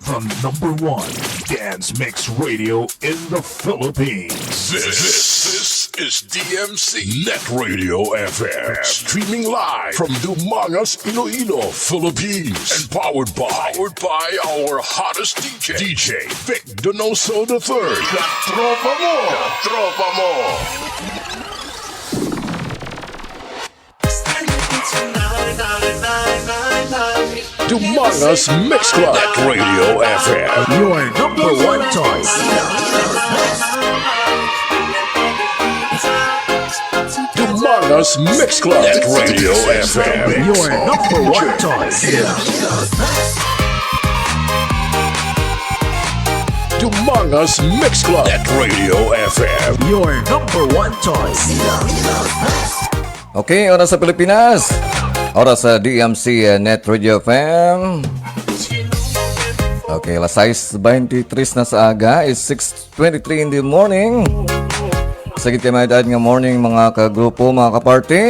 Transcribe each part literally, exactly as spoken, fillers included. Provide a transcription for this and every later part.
The number one dance mix radio in the Philippines. This, this is D M C Net Radio F M. Streaming live from Dumangas, Iloilo, Philippines. And powered by, powered by our hottest D J, D J Vic Donoso the third. Katropa mo! Katropa mo! Dumangas Mix Club at Radio F M. Your number one choice. Dumangas Mix Club at Radio F M. Your number one choice. Dumangas Mix Club at Radio F M. Your number one choice. Okay, oras sa Pilipinas. Oras sa D M C, uh, Net Radio F M. Okay, alas sais twenty-three na sa aga, is six twenty-three in the morning. Sige kay may edad nga morning, mga kagrupo, mga kaparty.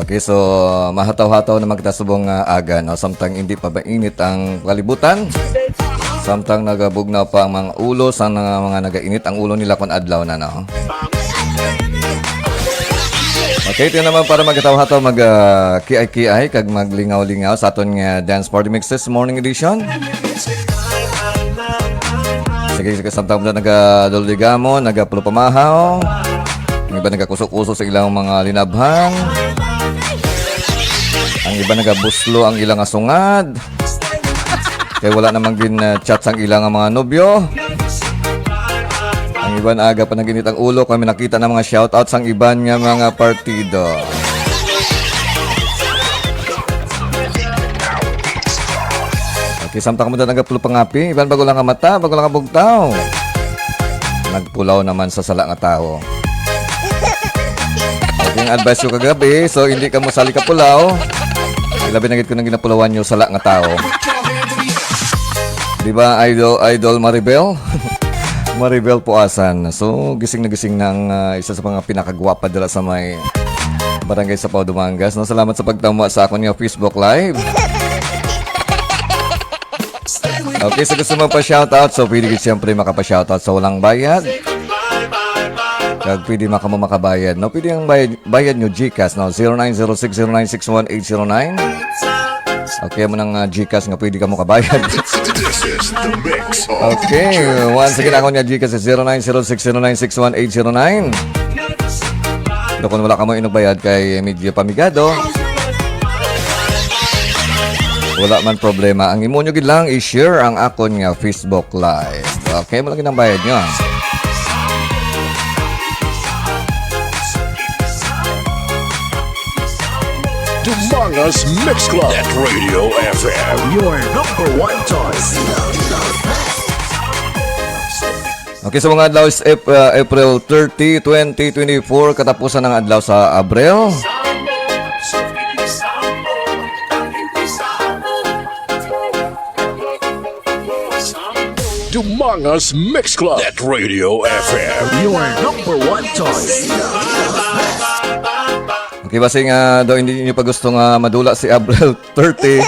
Okay, so mahataw-hataw naman kita subong nga aga, no? Samtang hindi pa mainit ang kalibutan. Samtang nagabugnaw pa ang mga ulo sa mga, mga nagainit ang ulo nila kon adlaw na, no? Okay, ito naman para maghataw-hataw, mag, ah, kiay-kiay kag maglingaw-lingaw sa aton nga Dance Party Mixes Morning Edition. Sige, sige, samtang na nagaduldigamo, nagapulupamahaw. Ang iba nagakusok-usok sa ilang mga linabhan. Ang iba nagabuslo ang ilang asungad. Kay wala namang gin, uh, chat sang ilang mga nobyo. Ang iban aga pa naginit ang ulo kay may nakita na mga shoutout sang iban nga mga partido. Okay, samtang mo na nagapulupamahaw, iban bago lang ka mata, bago lang ka bugtaw. Nagpulaw naman sa sala nga tawo. Okay, ang advice ko kagabi, so hindi ka mo sali ka pulaw. Ilabi na gid ko nang ginapulawan nyo sala nga tawo. Di ba, Idol, Idol Maribel? Maribel Puasan. So, gising na gising na ang, ah, isa sa mga pinakagwapa dala sa may barangay sa Pau Dumangas. No? Salamat sa pagtama sa akon nga Facebook Live. Okay, so gusto mo pa shoutout? So, pwede gid siyempre makapa-shoutout sa walang bayad. Kag pwede maka-, mo makabayad, no? Pwede ang bayad, bayad nyo GCash, no? Zero nine zero six zero nine six one eight zero nine. Okay, mo nang, ah, GCash nga pwede ka mo kabayad. This is the mix of Okay, once again, ako niya GCash sa zero nine zero six zero nine six one eight zero nine. Pero kung wala ka mo inugbayad kay medyo pamigado, wala man problema. Ang imo nyo gid lang i-share ang akon nga Facebook Live. Okay, mo lang gid ang bayad nyo, ah. Dumangas Mix Club at Radio F M. Your number one choice. Okay, sa mga adlaw is Ap-, uh, April thirty, twenty twenty-four, katapusan ng adlaw sa Abril. Dumangas Mix Club at Radio F M. Your number one choice. Okay, basi nga daw hindi niyo pa gusto nga madula si Abril thirty.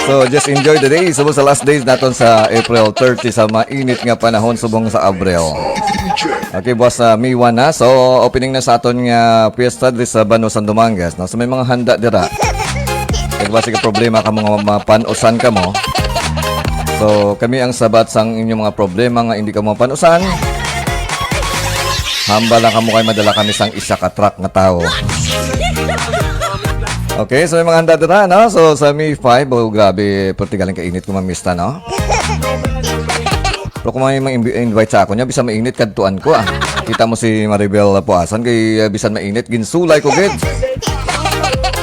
So, just enjoy the day. Subong sa last days naton sa April thirty sa mainit nga panahon subong sa Abril. Okay, buwas sa May one na. So, opening na sa aton nga piyesta diri sa Bano, San Dumangas, no? So, may mga handa dira. Kaya basi ka problema ka mga mapanusan ka mo. So, kami ang sabat sang inyong mga problema nga hindi ka mapanusan. Hambal lang kamo kay madala kami sang isa ka truck nga tawo. Okay, so may mga handa dira, no? So, sa May five, oh, grabe, perti galing kainit ko mamista, no? Pero kung may mang-, invite sa ako niya, bisan mainit, kadtuan ko, ah. Kita mo si Maribel Puasan, kay, uh, bisan mainit, ginsulay ko, gid.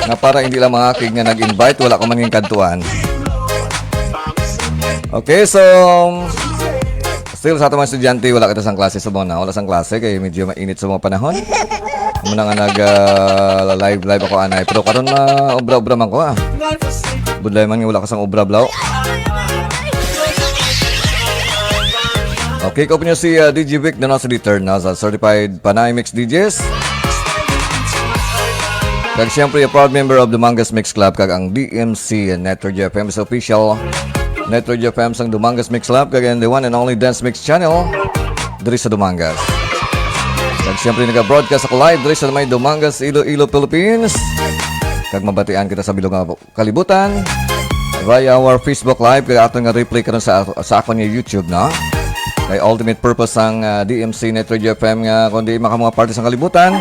Nga para hindi lang mga kig nga nag-invite, wala ko man yung kadtuan. Okay, so, still sa atong mga estudyante, wala kita sang klase subong na. Wala sang klase, kay medyo mainit sa mga panahon. Muna nga nag, ah, live-live ako, anay. Pero karon na obra-obra man ko, ah. Budlay man nga wala ka sang obra, blaw. Okay, kaupod nyo si, ah, D J Vic na nasa return na sa Certified Panay Mix D Js. Kag siyempre, a proud member of the Mangas Mix Club, kag ang D M C Network F M sa official Net Radio F M sang Dumangas Mix Club, kag the one and only Dance Mix Channel diri sa Dumangas. Kag siyempre, nag-broadcast ako live diri sa may Dumangas, Iloilo, Philippines. Kag mabatian kita sa bilog nga kalibutan via our Facebook Live, kag aton nga replay karon sa, sa akon nga YouTube, no? Kay ultimate purpose sang, ah, D M C Net Radio F M nga kundi maka mga parte sang kalibutan,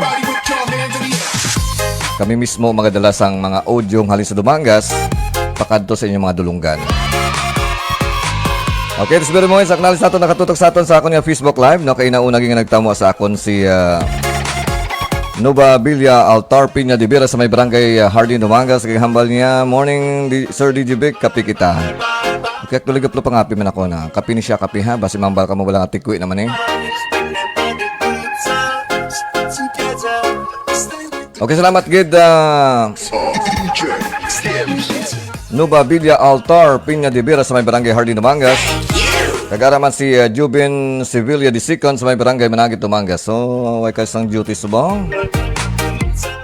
kami mismo magadala sang mga audio nga halin sa Dumangas pakadto sa inyong mga dulunggan. Okay, this very moment, sa acknowledge nato nakatutok sa aton sa akon nga Facebook Live, no? Kay nauna gyud nga nagtamo sa akon si, ah, Nuba Villa Altar Piña de Vera sa may barangay, ah, Hardin, Dumangas. Kay hambal niya, "Morning, di, Sir D J Vic, kape kita." Okay, actually, gaplo pangapi man ako na. Kape ni siya, kape ha. Basi mambal ka mo wala nga tikwi naman eh. Okay, salamat gid, ah, Nuba Villa Altar Piña de Vera sa may barangay Hardin, Dumangas. Kag ara man si, ah, Jubin Sevilla de Second sa may barangay Managit, Dumangas. So, way ka sang duty subong.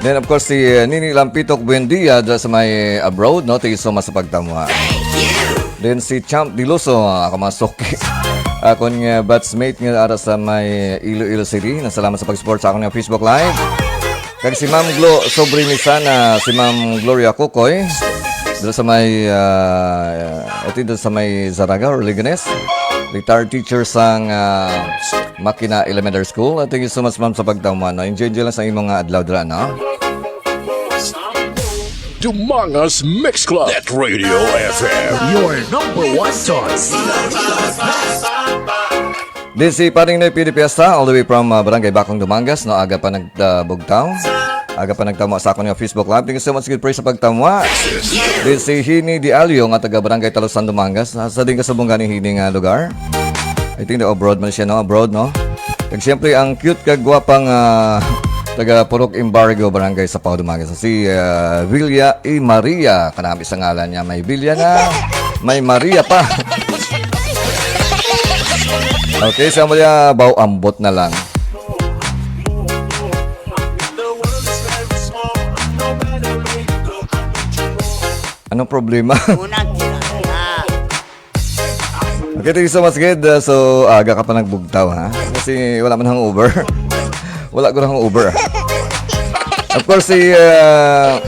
Then, of course, si, ah, Nini Lampitok Buendia dira sa may abroad, no? Thank you so much sa pagtamwa. Then si Champ Diloso, ako mga suki. Akon nga batchmate nga ara sa may Iloilo City. Nasalamat sa pag-support sa akon nga Facebook Live. Kag si Ma'am Glo Sobremisana, si Ma'am Gloria Kukoy, dito sa may, ah, ito dito sa may Zaraga or Leganes. Retired teacher sang, ah, Makina Elementary School. Thank you so much, ma'am, sa pagtaman, no? Enjoy, enjoy lang sa imong, ah, adlaw dira, no? Dumangas Mix Club. Net Radio F M. Your number one choice. Din si Paring Noy P D Fiesta, all the way from, uh, Barangay Bacong, Dumangas, no? Aga pa nagtabugtaw. Aga pa nagtamo sa akon nga Facebook Live. Thank you so much, good praise sa pagtamo. Din si Hini Di Alio, nga taga Barangay Talusan, Dumangas. Sa din kasubong gani Hini nga lugar. I think the abroad man siya, no? Abroad, no? Kag siyempre, ang cute kag gwapang, ah, taga Purok Embargo, Barangay Sapaw, Dumangas. Si, ah, Villa y Maria. Kanami sa ngalan niya. May Villa na, may Maria pa. Okay, sa Maria, baw ambot na lang. Anong problema? Unang kilala. Okay, thank you so much, kid. Uh, so, aga ka pa nagbugtaw, ha? Kasi wala man hangover. Wala ko hangover. Of course, si, uh,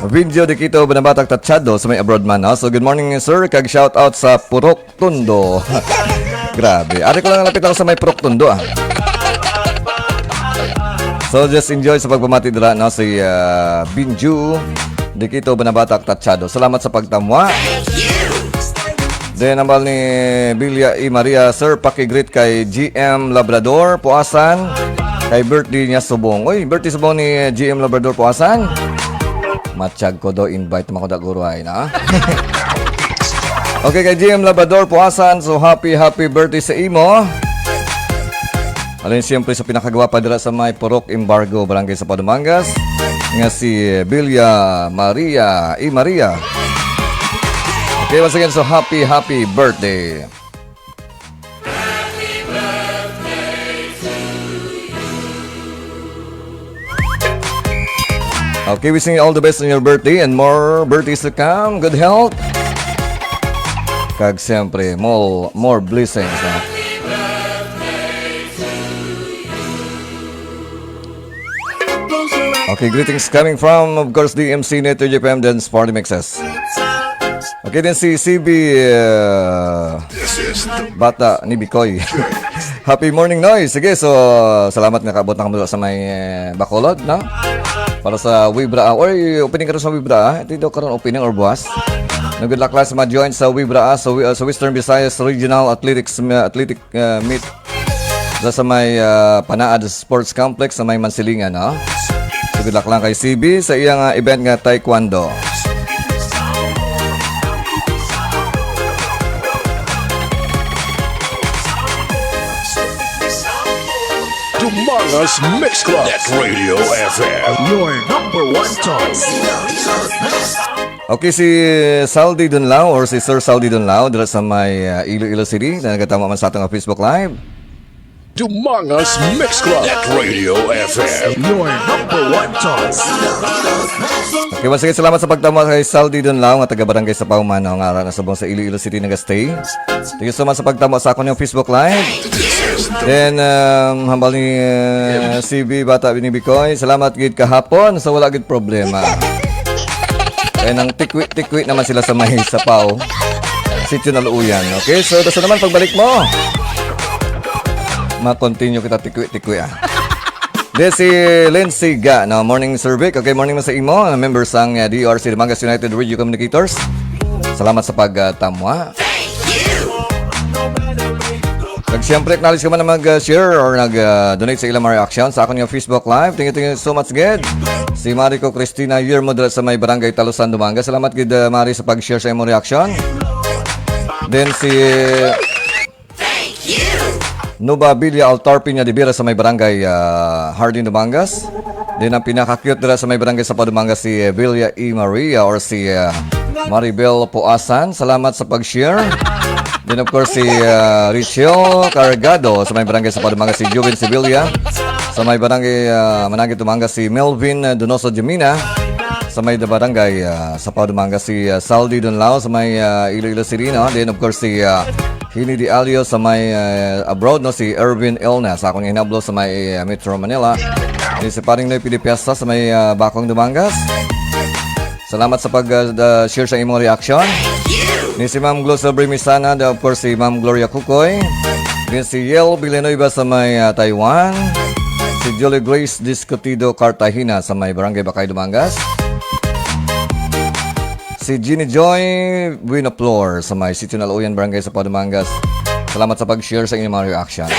Video de Quito Banabatak Tachado sa may abroad man, no? So, good morning, sir. Kag shout out sa Purok Tondo. Grabe. Ari ko lang, lapit lang sa may Purok Tondo, ah. So, just enjoy sa pagpamati dira, no? Si, uh, Binju de Quito Banabatak Tachado. Salamat sa pagtamwa. Then, ambal ni Bilya E. Maria, "Sir, paki-greet kay G M Labrador, Puasan. Kay birthday niya subong." Uy, birthday subong ni G M Labrador, Puasan. Matsyag ko daw, invite mo ko da guro ay na. Okay, kay G M Labrador, Puasan. So, happy, happy birthday sa imo. Alin, siyempre, sa pinakagwapa dira sa may Purok Embargo, Barangay Sapaw, Dumangas, nga si Bilya Maria, E. Maria. Okay, once again, so happy, happy birthday. Okay, wishing you all the best on your birthday and more birthdays to come. Good health. Kag siyempre, more, more blessings, no? Okay, greetings coming from, of course, D M C Net J P M Dance Party Mixes. Okay din si C B, uh, Bata ni Bikoy. Happy morning, Noy. Sige, so, salamat nga kaabot na kamo sa may, eh, Bacolod, no? Para sa Wibra, ah, oy, opening karon sa Wibra, ah. Ito daw karon opening or buwas. No, good luck lang sa mga join sa Wibra, ah, sa, Wi-, ah, sa Western Visayas Regional Athletics, uh, Athletic, uh, Meet. Sa, sa may, ah, Panaad Sports Complex sa may Mansilingan, no? So, good luck lang kay C B sa iyang, ah, event nga taekwondo. Dumangas Mix Club. Net Radio F M. Your number one choice. Okay, si Saldi Dunlao or si Sir Saldi Dunlao dira sa may, ah, Iloilo City na nagatama man sa atong Facebook Live. Dumangas Mix Club at Radio F M. Your number one choice. Okay, once again, salamat sa pagtama kay Saldi Dunlao, nga taga Barangay Sapaw man, no, nga ara na subong sa Iloilo City nagastay. Thank you so much sa pagtama sa akon yung Facebook Live. Then, um, hambal ni, uh, C B Bata Binibikoy, salamat gid kahapon, sa wala gid problema. Kaya nang tikwi-tikwi naman sila sa may Sapaw. Sitio Naluuyan. Okay, so basta naman pagbalik mo. Ma-continue kita tikwi-tikwi, ah. Di si Lindsay Ga, no? Morning, Sir Vic. Okay, morning mo sa imo. Member sang, uh, D R C Dumangas United Radio Communicators. Salamat sa pagtamwa. Kag siyempre, acknowledge ka man na mag-share or nag-donate sa ilang mga reaction sa akon nga Facebook Live. Thank you, thank you so much, gid. Si Mariko Cristina Yermo dira sa may Barangay Talusan, Dumangas. Salamat, gid, uh, Mari, sa pag-share sa imong reaction. Then si Nuba Bilia Altarpin niya di Bira sa may Barangay, uh, Hardin, Dumangas. Then ang pinaka-cute dira sa may Barangay Sapaw, Dumangas, si, uh, Bilia E. Maria or si, uh, Maribel Puasan. Salamat sa pag-share. Then, of course, si, uh, Richel Cargado sa may Barangay Sapaw, Dumangas, si Juvin Sevilla. Sa may Barangay, uh, Managit, Dumangas, si Melvin, uh, Donoso Jemina. Sa may Barangay, uh, Sapaw, Dumangas, si, uh, Saldi Dunlao sa may, uh, Iloilo City, no? Then, of course, si, uh, Hini Di Alio sa may, uh, abroad, no? Si Erwin Elna sa akong hinablo sa may, uh, Metro Manila. Then si Paring Noy Pilipiasa sa may, uh, Bacong, Dumangas. Salamat sa pag, uh, da-, share sa imong reaction. Ni si Ma'am Glo Sabri Misana, then of course si Ma'am Gloria Kukoy. Then si Yel Villanueva sa may, uh, Taiwan. Si Julie Grace Discutido Cartagena sa may Barangay Bacay, Dumangas. Si Jeannie Joy Winoflor sa may Sitio Naluuyan, Barangay Sapaw, Dumangas. Salamat sa pag-share sa inyong mga reaction.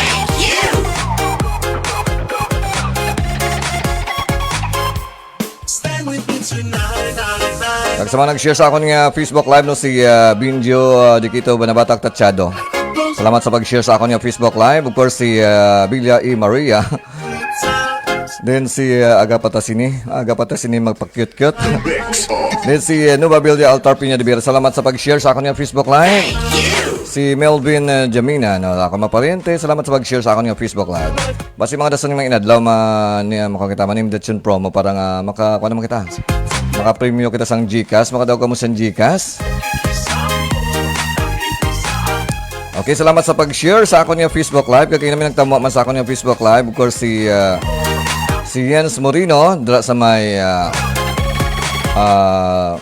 Kag sa mga nag-share sa akon nga Facebook Live, no, si, ah, Binjo, ah, Dikito Banabatak Tachado. Salamat sa pag-share sa akon nga Facebook Live. Of course, si, ah, Bilia E. Maria. Then si, ah, Aga Patasini. Aga Patasini magpa-cute-cute. Then si, ah, Nuba Bilia Altar Piña de Vera. Salamat sa pag-share sa akon nga Facebook Live. Si Melvin, ah, Jamina, no, ako mapariente. Salamat sa pag-share sa akon nga Facebook Live. Basi mga dason nga inadlaw ma-, niya makakita man yung Datsun promo para nga maka-, kuha naman kita. Makapremyo kita sang GCash, makadaog kamo sang GCash. Okay, salamat sa pag-share sa akon nga Facebook Live. Kag kami nagtamo man sa akon nga Facebook Live. Of course, si, ah, si Jens Moreno, dira sa may, ah, ah,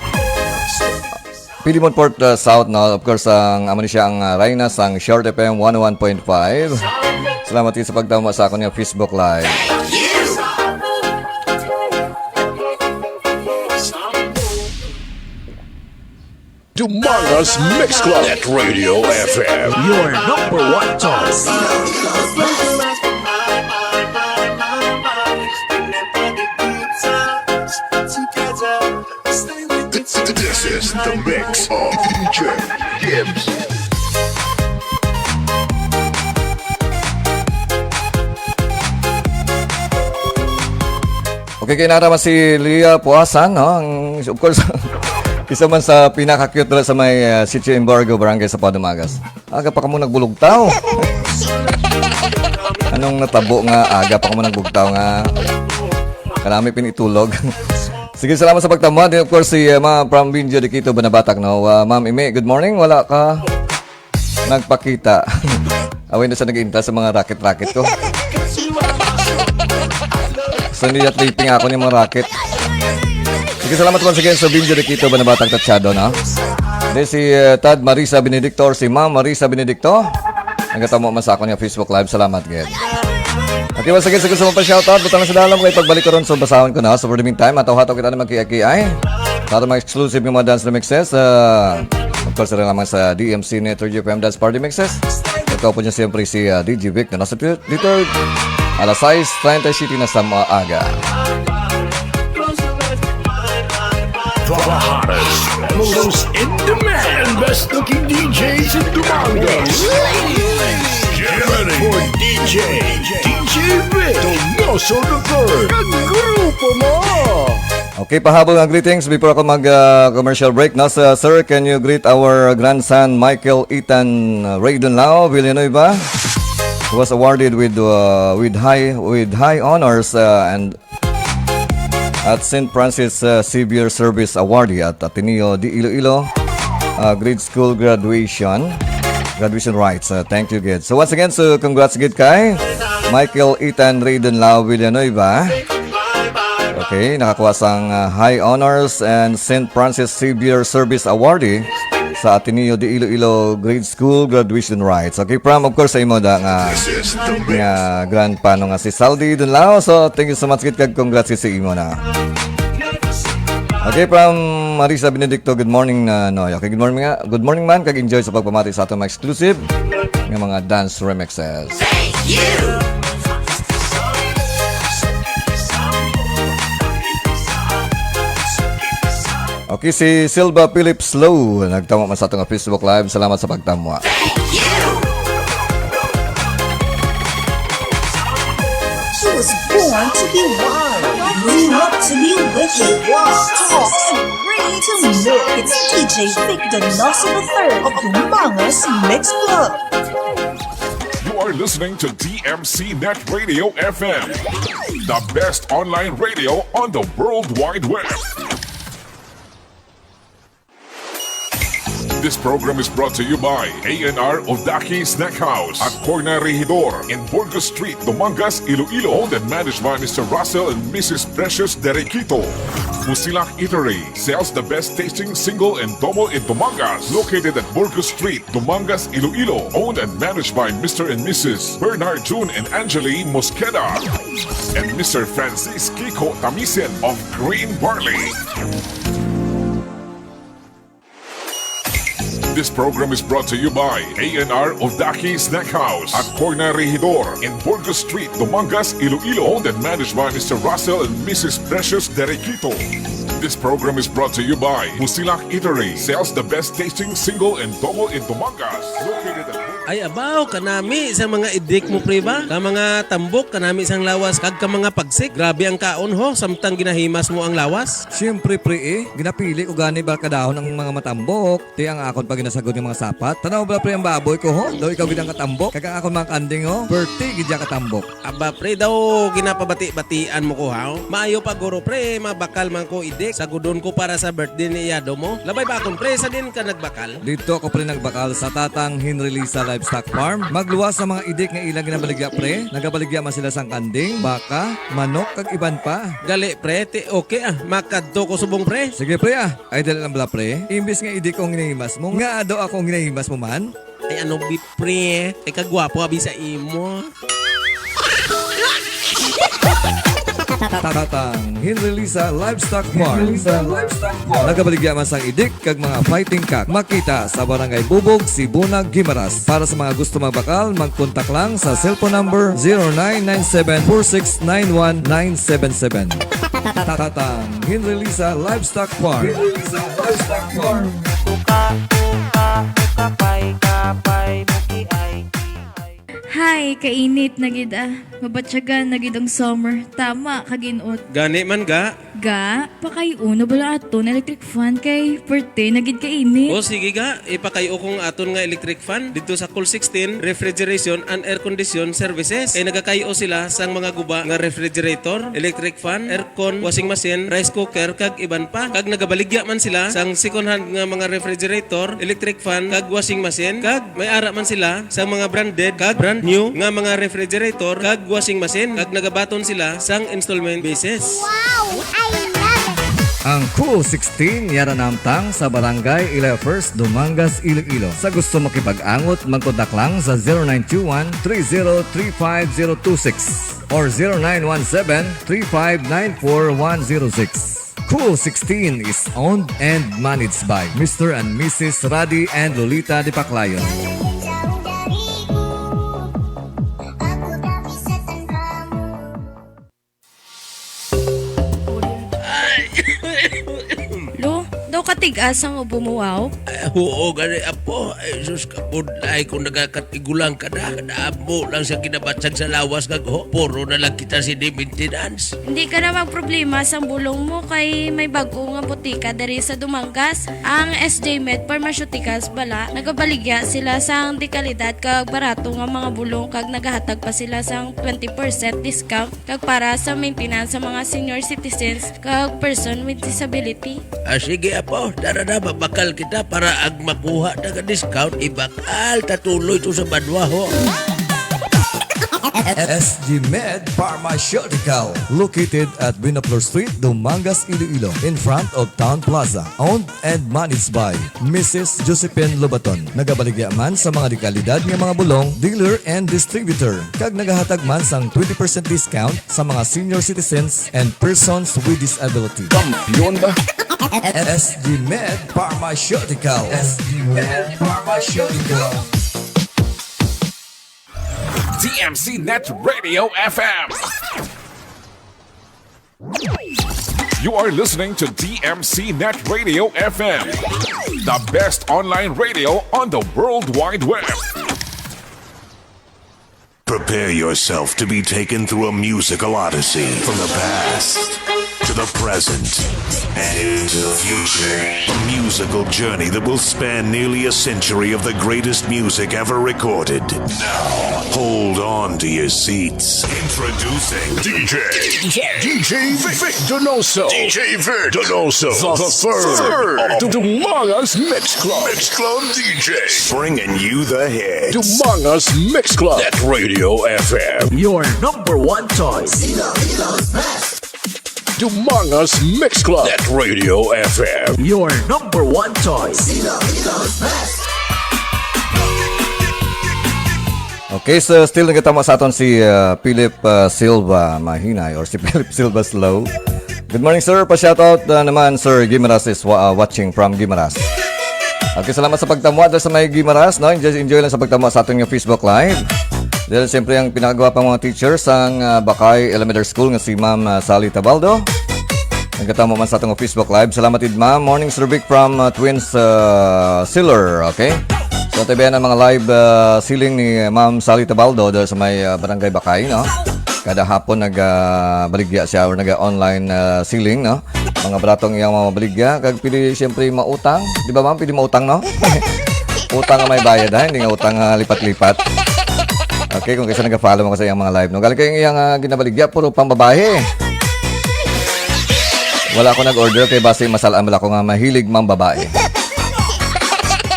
Piedmont Port, uh, South, no? Of course, ang amo ni siya ang, uh, Reyna sang Short F M one oh one point five. Salamat kayo sa pagtama sa akon nga Facebook Live. Dumangas Mix Club at Radio F M. Your number one choice. This is the mix of D J Gibbs. Okay, kay nara man si Leah Puasan, no? Ang, of course, isa man sa pinaka-cute dira sa may, uh, Sitio Embargo, Barangay Sapaw, Dumangas. Aga pa kamo nagbulugtaw. Anong natabo nga aga pa kamo nagbugtaw nga kanami pinitulog? Sige, salamat sa pagtama. Then, of course, si, uh, Ma'am from Binjo de Quito, Banabatak, no? Uh, Ma'am Ime, good morning. Wala ka nagpakita. Away na sa nag-inta sa mga racket-racket ko. So, hindi na tripping ako ng mga racket. Sige, salamat once again sa Binjo de Quito, Banabatak Tachado, no? Then si, uh, Tad Marisa Benedicto or si Ma'am Marisa Benedicto. Nagatamo man sa akon nga Facebook Live. Salamat, gid. Okay, once again, sa gusto mo pa shoutout, butang na sa dalom, kay pagbalik ko ron, so basahon ko na. So, for the meantime, hataw-hataw kita na magkiay-kiay. Para mga exclusive nga mga dance remixes, ah, of course, rin lamang sa D M C Net Radio F M Dance Party Mixes. Ito po niya siyempre si, ah, D J Vic na nasa pi-, dito, alas sais treinta y siete na sa maaga. The hottest, most in demand, best looking D Js in Dumangas. Get ready for D J, D J Vic Donoso the third. Ang grupo mo! Okay, pahabol nga greetings before ako mag, ah, commercial break, no? So, sir, can you greet our grandson, Michael Ethan Ray Dunlao Villanueva? who was awarded with, uh, with high, with high honors, uh, and at Saint Francis, uh, Xavier Service Awardee at Ateneo de Iloilo, uh, grade school graduation, graduation rites. Uh, thank you, gid. So once again, so congrats gid kay Michael Ethan Ray Dunlao Villanueva. Okay, nakakuha sang, uh, high honors and Saint Francis Xavier Service Awardee sa Ateneo de Iloilo Grade School Graduation Rites. Okay, Pram, of course, sa imo da nga, nga grandpa, no, nga si Saldi Dunlao. So, thank you so much, gid, kag congrats gid sa imo na. Okay, from Marisa Benedicto, good morning, uh, Noy. Okay, good morning nga. Good morning man, kag enjoy sa pagpamati sa atong mga exclusive nga mga dance remixes. Okay, si Silva Phillips Low, nagtamo man sa atong Facebook Live. Salamat sa pagtamo. He was born to be wild, grew up to be wicked, taught and raised to know. It's D J Vic Donoso the third of Dumangas Mix Club. You are listening to D M C Net Radio F M, the best online radio on the World Wide Web. This program is brought to you by A and R Odaki Snack House at Corner Regidor in Burgos Street, Dumangas, Iloilo. Owned and managed by Mister Russell and Missus Precious Derequito. Musilak Eatery sells the best tasting single and double in Dumangas. Located at Burgos Street, Dumangas, Iloilo. Owned and managed by Mister and Missus Bernard June and Angeli Mosqueda and Mister Francis Kiko Tamisen of Green Barley. This program is brought to you by A and R Odaki Snack House at Corner Regidor in Burgos Street, Dumangas, Iloilo. Owned and managed by Mister Russell and Missus Precious Derequito. This program is brought to you by Musilak Eatery. Sells the best tasting single and double in Dumangas. Located at Ay, abaw, kanami sa mga idik mo, pre, ba? Ka mga tambok, kanami sang lawas, kag ka mga pagsik. Grabe ang kaon, ho, samtang ginahimas mo ang lawas. Siyempre, pre, eh. Ginapili ko gani barkadahon ang mga matambok. Ti ang akon pa ginasagod nga mga sapat. Tanaw bala, pre, ang baboy ko, ho? Daw ikaw gid ang katambok. Kag ang akon mga kanding, ho? Perti gid ya katambok. Aba, pre, daw ginapabati-batian mo ko, ha? Maayo pa, guro, pre, mabakal man ko idik. Sagudon ko para sa birthday ni iyado mo. Labay ba akon, pre, sa din ka nagbakal? Didto ako, pre, nagbakal sa Tatang Henry Lisa Livestock Farm. Magluwas sa mga idik nga ilang ginabaligya, pre. Nagabaligya man sila sang kanding, baka, manok, kag iban pa. Gali, pre, ti okay, ah. Makadto ko subong, pre. Sige, pre, ah. Ay, dali lang bala, pre. Imbis nga idik ko ang ginahimas mo, nga daw ako ang ginahimas mo man? Ay, ano, bi, pre? Ay, kagwapo, abi, sa imo. Tatang Henry Lisa Livestock Farm. Nagabaligya man sang idik kag mga fighting cock. Makita sa Barangay Bubog, Sibonag, Guimaras. Para sa mga gusto magbakal, magkontak lang sa cellphone number zero nine nine seven four six nine one nine seven seven. Tatang Henry Lisa Livestock Farm. Henry Lisa Livestock Farm. Uka, uka, uka, pay, kapay, muki, ay, ki, ay. Hay, kainit na gid, ah. Mabatyagan na gid ang summer. Tama, kag inot. Gani man, ga. Ga, pakay-o na bala aton electric fan kay perte na gid kainit. O, sige, ga. Ipakay-o kong aton nga electric fan didto sa Cool sixteen Refrigeration and Air Condition Services. Kay nagakay-o sila sang mga guba nga refrigerator, electric fan, aircon, washing machine, rice cooker, kag iban pa. Kag nagabaligya man sila sang second hand nga mga refrigerator, electric fan, kag washing machine, kag may ara man sila sang mga branded kag brand new nga mga refrigerator kag washing machine, kag nagabaton sila sang installment basis. Wow! I love it! Ang Cool sixteen yara namtang sa Barangay Ilefers, Dumangas, Iloilo. Sa gusto makipag-angot, magkontak lang sa zero nine two one three zero three five zero two six or zero nine one seven three five nine four one zero six. Cool sixteen is owned and managed by Mister and Missus Radi and Lolita de Paclayon. Lo, daw ka Tigas ang ubo mo, wow. Ay, oo, gani, apo. Ay, sus, kabudlay kung nagakatigulang ka na. Kadamo lang sa ginabatsag sa lawas kag, ho, puro na lang kita sini maintenance. Hindi ka na magproblema sang bulong mo kay may bag-o nga butika diri sa Dumangas. Ang S J Med Pharmaceuticals bala, nagabaligya sila sang dekalidad kag barato nga mga bulong kag nagahatag pa sila sang twenty percent discount kag para sa maintenance sa mga senior citizens kag person with disability. Ah, sige, apo. Tara na, mabakal kita para ang makuha na nga discount, ibakal ta tuloy to sa banwa, ho. S G Med Pharmaceutical, located at Buenaflor Street, Dumangas, Iloilo, in front of Town Plaza. Owned and managed by Missus Josephine Lobaton. Nagabaligya man sa mga dekalidad nga mga bulong, dealer and distributor, kag nagahatag man sang twenty percent discount sa mga senior citizens and persons with disability. Kampiyon ba? S G Med Pharmaceutical. S G Med Pharmaceutical. D M C Net Radio F M. You are listening to D M C Net Radio F M, the best online radio on the World Wide Web. Prepare yourself to be taken through a musical odyssey from the past to the present and into the future. A musical journey that will span nearly a century of the greatest music ever recorded. Now, hold on to your seats. Introducing D J, D J, D J Vic, Vic Donoso, D J Vic Donoso the third, the third, Dumangas Mix Club, Mix Club D J, bringing you the hits. Dumangas Mix Club at Radio F M, your number one choice. Iloilo's best. Dumangas Mix Club at Radio F M, your number one choice. Iloilo's best. Okay, so still nagatama sa aton si uh, Philip uh, Silva Mahinay or si Philip Silva Slow. Good morning, sir. Pa-shoutout uh, naman, Sir Gimaras is wa- uh, watching from Gimaras. Okay, salamat sa pagtamwa dahil sa may Gimaras, no? Enjoy, enjoy lang sa pagtamwa sa aton nga Facebook Live. Dahil siyempre ang pinakagwapang mga teacher sang uh, Bakay Elementary School nga si Ma'am uh, Sally Tabaldo. Nagkatamo man sa atong Facebook Live. Salamat gid, ma'am. Morning, Sir Vic from uh, Twins uh, Sealer. Okay? So, tabihan ang mga live uh, selling ni Ma'am Sally Tabaldo dahil sa may uh, Barangay Bakay, no? Kada hapon nag uh, baligya siya or nag online uh, selling, no? Mga baratong iyang mga baligya. Kag pwede siyempre mautang. Di ba, ma'am? Pwede mautang, no? Utang nga may bayad, ha? Hindi nga utang uh, lipat-lipat. Okay, kung kaysa nag-follow mo sa iyang mga live, no? Galing kay iyang uh, ginabaligya, puro pambabae. Wala ako nag-order kay basi masalaan bala ko nga mahilig mang babae.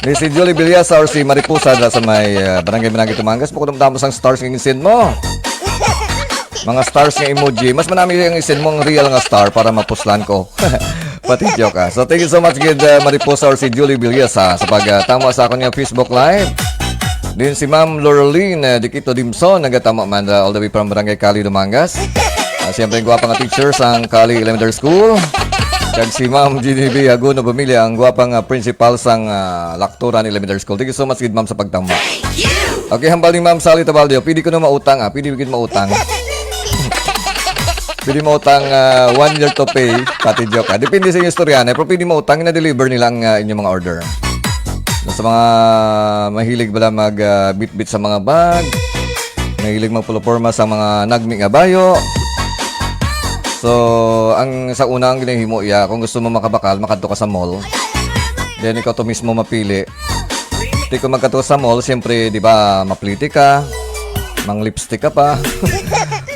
Ni si Julie Villasa or si Mariposa dala sa may uh, barangay Managi Tumangas, bukod ang damo sang stars nga send mo. Mga stars nga emoji. Mas manami ang send mo ang real nga star para mapuslan ko. Patityo ka. So thank you so much gid uh, Mariposa or si Julie Villasa sa pagtama uh, sa akon nga Facebook Live. Din si Ma'am Lorline uh, Dikito Dimson nagatama man uh, all the way from Barangay Cali, Dumangas. Uh, siyempre, gwapa nga teacher sang Cali Elementary School. Kag si Ma'am Genevieve Haguno Bumili, ang gwapa nga principal sang uh, Lactoran Elementary School. Thank you so much, gid ma'am, sa pagtambal. Okay, hambal ni Ma'am Sally Tabaldo, pwede ko na mautang, ah. Pwede ko mautang. Pwede mautang uh, one year to pay. Pati joke, ah. Depende sa inyong istorya, eh. Pero pwede mautang, na-deliver nila ang uh, inyong mga order. Sa mga mahilig bala mag uh, bitbit sa mga bag, mahilig magpoloporma sa mga nagmi nga bayo. So, ang sa una ang ginahimo iya, kung gusto mo makabakal, makadto ka sa mall. Then ikaw to mismo mapili. Di ko magkadto sa mall, siyempre, di ba, mapliti ka, mang lipstick ka pa,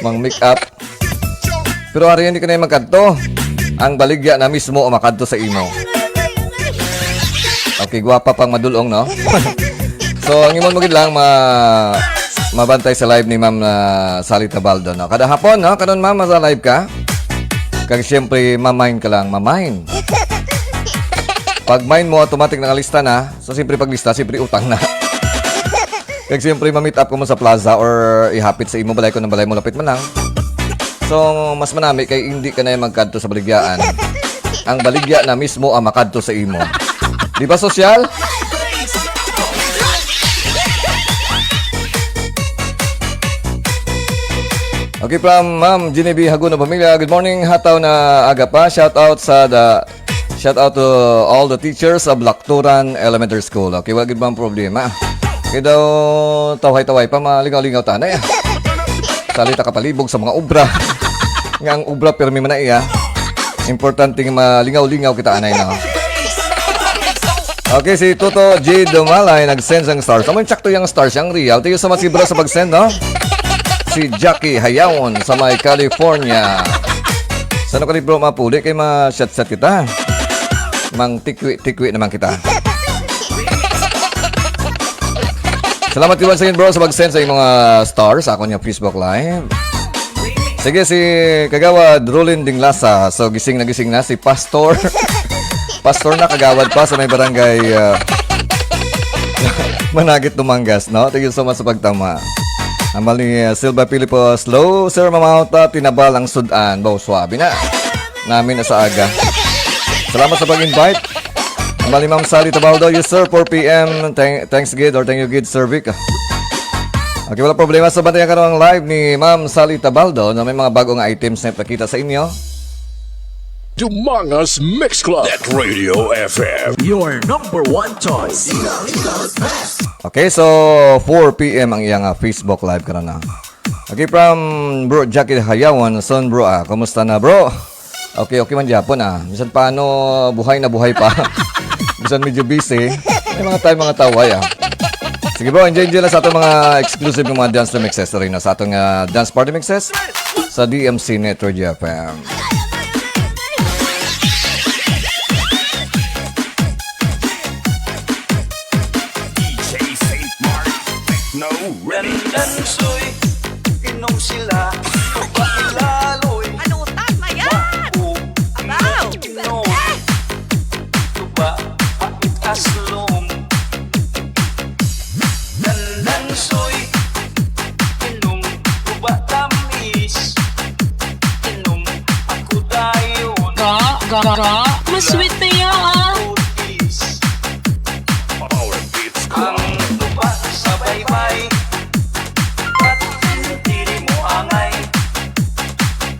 mang make up. Pero ari hindi ka na magkadto. Ang baligya na mismo o makadto sa imo. Okay, gwapa pang madulong, no? So, ang imon mo gid lang ma mabantay sa live ni Ma'am uh, Sally Tabaldo, no? Kada hapon, no? Karon, Ma'am, sa live ka. Kag siyempre, mamain ka lang, mamain. Pag main mo, automatic nakalista na. So, siyempre, paglista, siyempre, utang na. Kag siyempre, ma-meet up ko mo sa plaza or ihapit sa imo balay kung ang balay mo lapit man lang. So, mas manami kay hindi ka na magkadto sa baligyaan. Ang baligya na mismo ang makadto sa imo. Di ba, sosyal? Okay, from Ma'am Genevieve Haguno Pamilya. Good morning, hataw na aga pa. Shout out sa the Shout out to all the teachers of Lacturan Elementary School. Okay, wala gid man problema. Kay daw tawhay-tawhay pa, malingaw-lingaw ta na, eh. Sali ta kapalibog sa mga obra. Nga ang obra, pirmi man na iya. Importante nga malingaw-lingaw kita, anay, no? Okay, si Toto G Dumalay nag-send sang stars. Amo yung sakto yung stars, yung real. Thank you so much, bro, sa pag-send, no? Si Jackie Hayawon sa may California. Saan ka ni bro mapuli? Kay ma-chat-chat kita. Mang tikwi-tikwi naman kita. Salamat kayo once again, bro, sa pag-send sa imong, ah, stars sa akon nga Facebook Live. Sige, si Kagawad Rolin Dinglasa. So, gising na gising na si Pastor. Pastor na, Kagawad pa sa may barangay, ah, Managit, Dumangas, no? Thank you so much sa pagtama. Hambal ni, ah, Silva Filipo, slow, sir, mamauta, tinabal ang sudan. Baw, swabe na. Namin na sa aga. Salamat sa pag-invite. Hambal ni Ma'am Sally Tabaldo, yes, sir, four P M. Thank, thanks, gid, or thank you, gid, Sir Vic. Okay, wala problema. So, bantayan ka ang live ni Ma'am Sally Tabaldo na may mga bagong items na ipakita sa inyo. Dumangas Mix Club at Radio F M. Your number one choice. Okay, so four P M ang iyang, ah, Facebook Live karon na. Okay, from Bro Jackie Hayawan, son bro, ah, kumusta na, bro? Okay, okay man gyapon, ah. Bisan paano, buhay na buhay pa. Bisan medyo busy, may mga time, mga taway, ah. Sige, bro, enjoy, enjoy lang sa atong mga exclusive ng mga dance remixes, sorry, no, sa atong, ah, dance party mixes sa D M C Net Radio F M. D J Saint Mark, Techno Remix. Dandansoy, inom sila, pailaaloy. Ano, tama yan? Wow. Abaw. Inom, tuba, pait aslom. Dandansoy, inom, tuba, tamis. Inom, ako dayon. Ga, ga, ga. Mas sweet na yan, ah. Fruities. Power Beats Club. Ang tuba sa baybay, ba't diri mo angay?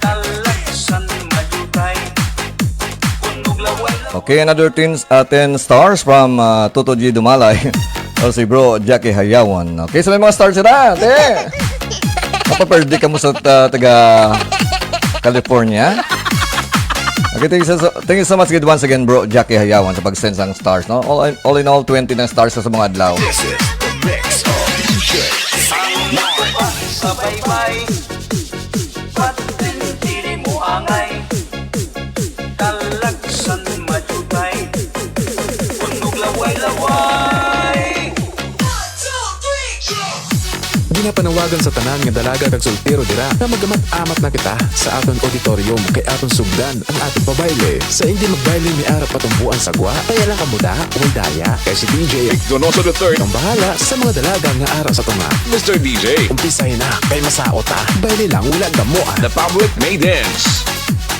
Talagsan mayutay, kun maglaway-laway. Okay, another ten, uh, ten stars from, uh, Toto G Dumalay. O si Bro Jackie Hayawan. Okay, so may mga stars sila, te. Mapaperde ka mo sa, uh, taga California. Okay, thank you so, thank you so much, good, once again, Bro Jackie Hayawan, sa pag-send sang stars, no? All, all in all, twenty na stars sa mga adlaw. This is the mix of D J Saint Mark. Sa baybay, ba't diri mo angay? Talagsan mayutay, kun maglaway-laway. Ginapanawagan sa tanan nga dalaga kag soltero dira nga magamat-amat na kita sa aton auditorium kay aton sugdan ang aton pabayle. Sa hindi magbayle may ara patumboan sa gwa, kaya lang kamo da, way daya. Kay si D J Donoso the third ang bahala sa mga dalaga nga ara sa tunga. Mister D J, umpisahin na kay masao ta. Bayle lang, wala gamo, ah. The public may dance.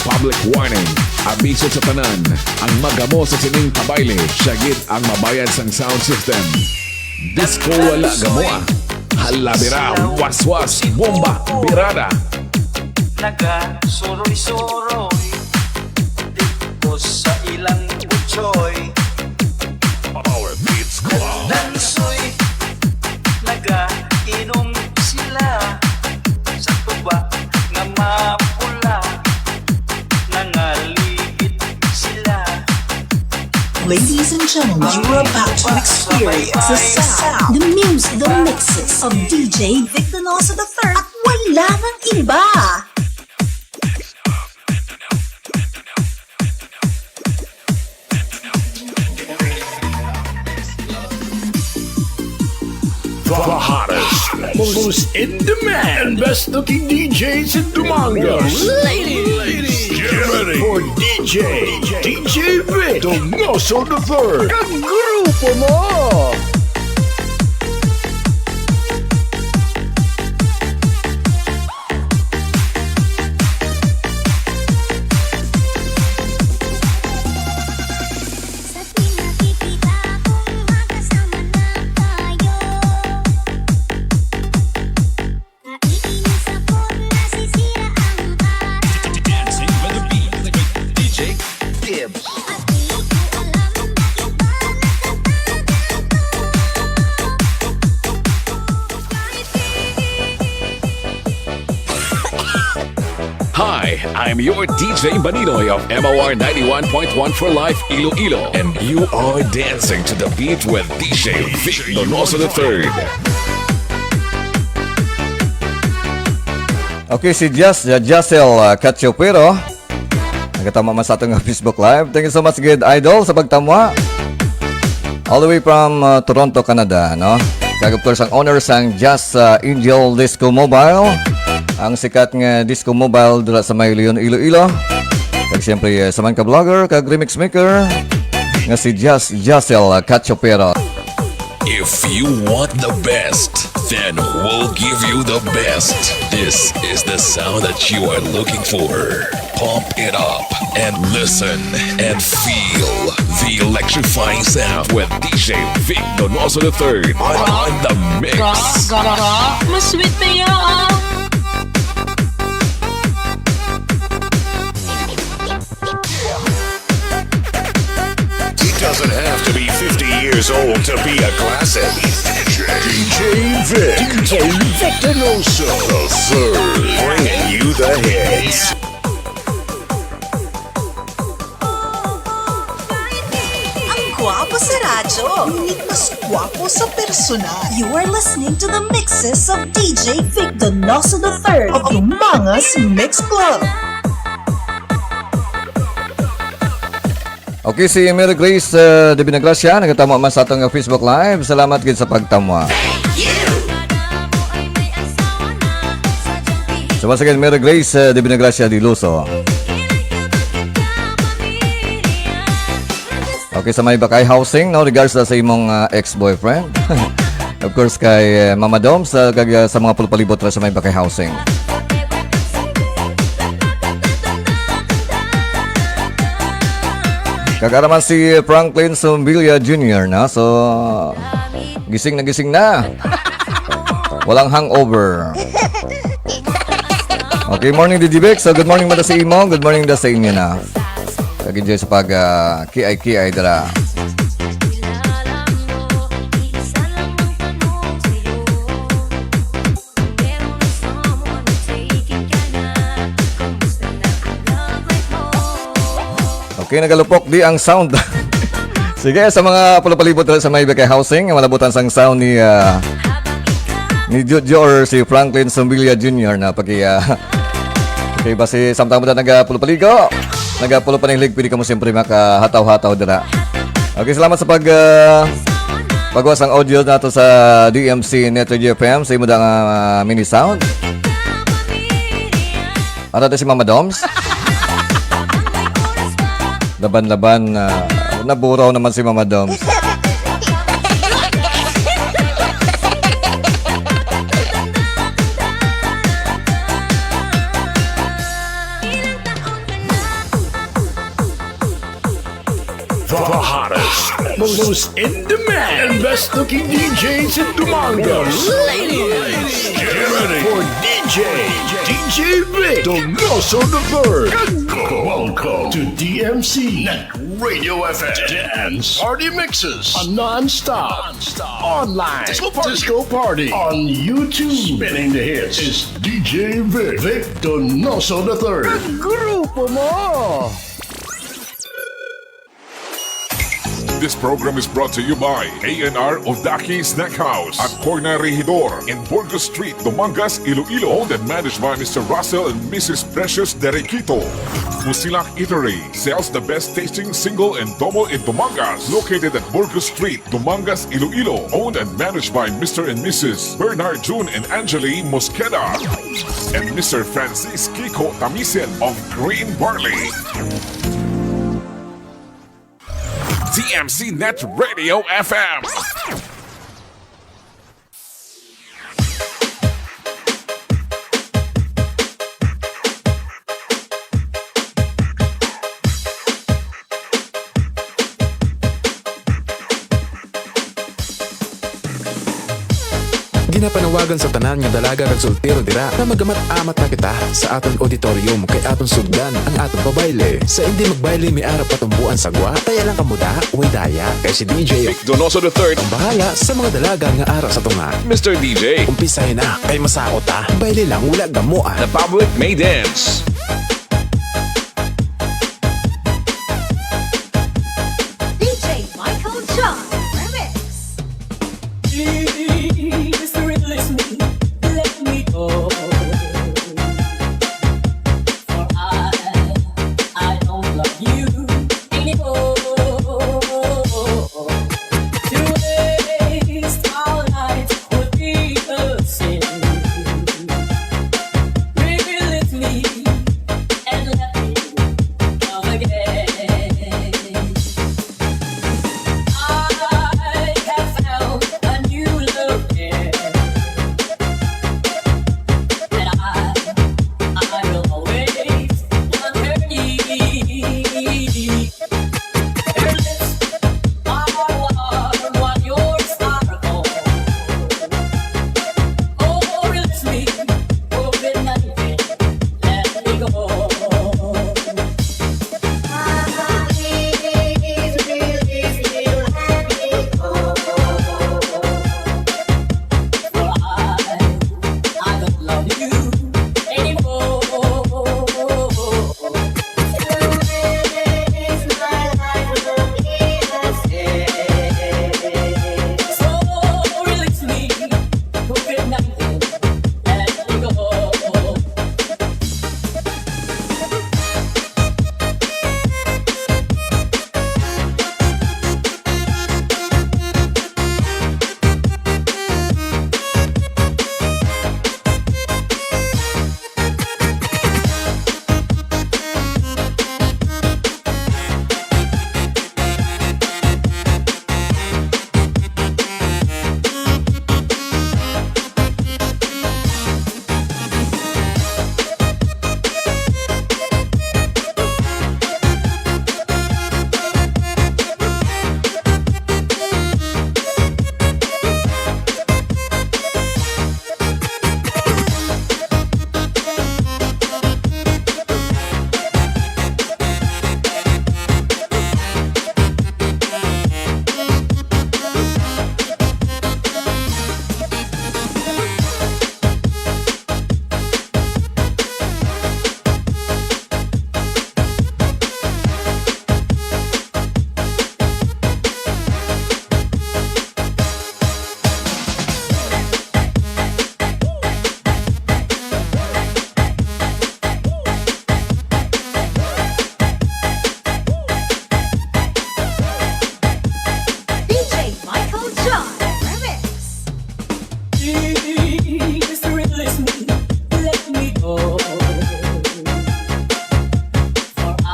Public warning. Abiso sa tanan. Ang magamo sa sining pabayle, siya gid ang mabayad sang sound system. Disco wala gamo, ah. Hala dira, waswas, bomba, birada. Nagasuroy-suroy dito sa ilang butsoy. Power Beats Club. Dansoy, nagainom sila sa tuba nga mapula. Nangaligid sila. Ladies and gentlemen, you're about to experience the sound, the music, the mixes of D J Vic Donoso the third at wala nang iba. The hottest, most in demand, and best looking D Js in Dumangas. Ladies, get ready for D J, D J Vic Donoso the third. Kag grupo mo! Sa tuwing nakikita kong magkasama na tayo, naiinis ako't nasisira ang araw. Dancing with the beat, D J Gibbs. At di ko Hey, I'm your D J Maninoy of M O R ninety-one point one for Life Iloilo, and you are dancing to the beat with D J Vic Donoso the third. Okay, si Jas, uh, Jasel uh, Cachopero. Nagatama man sa atong Facebook Live. Thank you so much, good idol, sa pagtamwa. All the way from uh, Toronto, Canada, no? Kag of course, ang owner sang Jazz uh, Angel Disco Mobile. Ang sikat nga disco mobile dira sa may Leon, Iloilo. Kag siyempre, uh, sa man ka vlogger, kag remix maker, nga si Jazz Jassel uh, Cachopero. If you want the best, then we'll give you the best. This is the sound that you are looking for. Pump it up and listen and feel the electrifying sound with D J Vic Donoso the third on, on the mix. Ga, ga, ga, ga. Mas sweet na yan. It doesn't have to be fifty years old to be a classic. D J Vic. D J Vic Donoso the third. Bringing you the hits. Ang gwapo sa radyo, ngunit mas gwapo sa personal. You are listening to the mixes of D J Vic Donoso the third of Dumangas Mix Club. Okay, si Mary Grace uh, de Binagracia, nagatama man sa atong Facebook Live. Salamat gid sa pagtamwa. So once again, Mary Grace uh, de Binagracia de Luso. Okay, sa may Bakay Housing, no, regards na sa imong uh, ex-boyfriend. Of course, kay uh, Mama Dom, sa, kag, uh, sa mga pulpalibot ra sa may Bakay Housing. Kag ara man si Franklin Sumbilia Junior na. So, gising na gising na. Walang hangover. Okay, morning, D J Vic. So, good morning man sa imo. Good morning da sa inyo na. Kag-enjoy sa pag uh, kiay-kiay dira. Okay, nagalupok di ang sound. Sige, sa mga pulapalibot sa may Bikay Housing, malabutan sang sound ni uh, ni Jojo or si Franklin Sumbilia Junior na pag uh, okay, basi samtang mo na nagapulupaligo, nagapulupaninglig, pwede ka mo siyempre makahataw-hataw dira. Okay, salamat sa pag uh, pagwas ang audio nato sa D M C Net Radio F M sa imo nga uh, mini sound. Ara ta si Mama Doms. Laban-laban na naburaw naman si Mama Doms. The hottest, most in demand, and best looking D Js in Dumangas. Ladies, get ready for D J, D J Vic Donoso the third. Welcome to D M C Net Radio F M. Dance party mixes, a non-stop, non-stop online disco party, disco party on YouTube. Spinning the hits is D J Vic, Vic Donoso the third. Grupo mo! This program is brought to you by A and R Odaki Snack House at Corner Regidor in Burgos Street, Dumangas, Iloilo. Owned and managed by Mister Russell and Missus Precious Derequito. Musilak Eatery sells the best tasting single and double in Dumangas. Located at Burgos Street, Dumangas, Iloilo. Owned and managed by Mister and Missus Bernard June and Angeli Mosqueda and Mister Francis Kiko Tamisen of Green Barley. D M C Net Radio F M. Ginapanawagan sa tanan nga dalaga kag soltero dira nga magamat-amat na kita sa aton auditorium kay aton sugdan ang aton pabayle. Sa indi magbayle may ara patumboan sa gwa, kaya lang kamo da, way daya. Kay si D J Vic Donoso the third ang bahala sa mga dalaga nga ara sa tunga. Mister D J, umpisahin na kay masaot ta. Bayle lang, wala gamo ah. The public may dance. Please release me, let me go. For I, I don't love you anymore. To waste our lives would be a sin. Release me and let me come again. I have found a new love here, and I, I will always want her need. Her lips are warm while yours are cold. Oh, release me, oh, good night, let me go. D J Michael John Remix. Please release me, let me go. For I,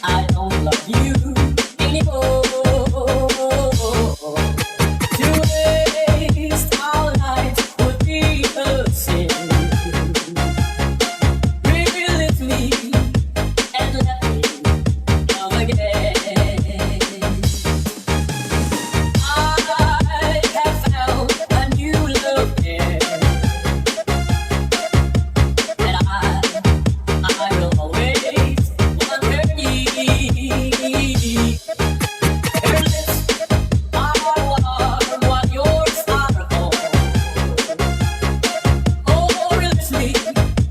I don't love you anymore. To waste our lives would be a sin. Release me and let me come again. I have found a new love here, and I, I will always want her need. Her lips are warm while yours are cold. Oh, release me,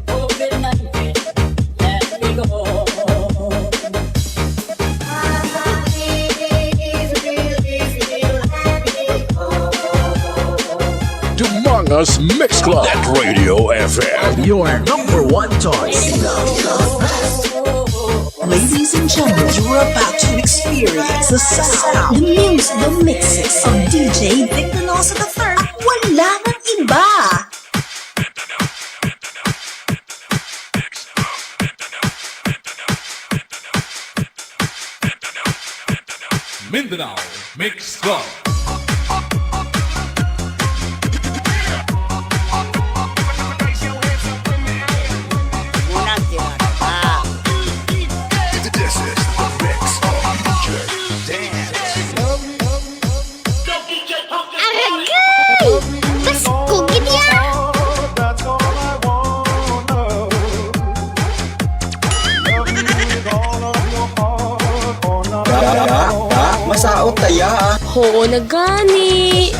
oh, good night, let me go. Dumangas Mix Club at Radio F M. Your number one choice. Ladies and gentlemen, you're about to experience the sound, the music, the mixes of D J Victor Nosa the third. At wala nang iba. Mindanao Mix Club. This is the mix of D J Dan. Aragay! Pasko gid ya! Ah, ah, masaot ta ya, ah. Oo na gani.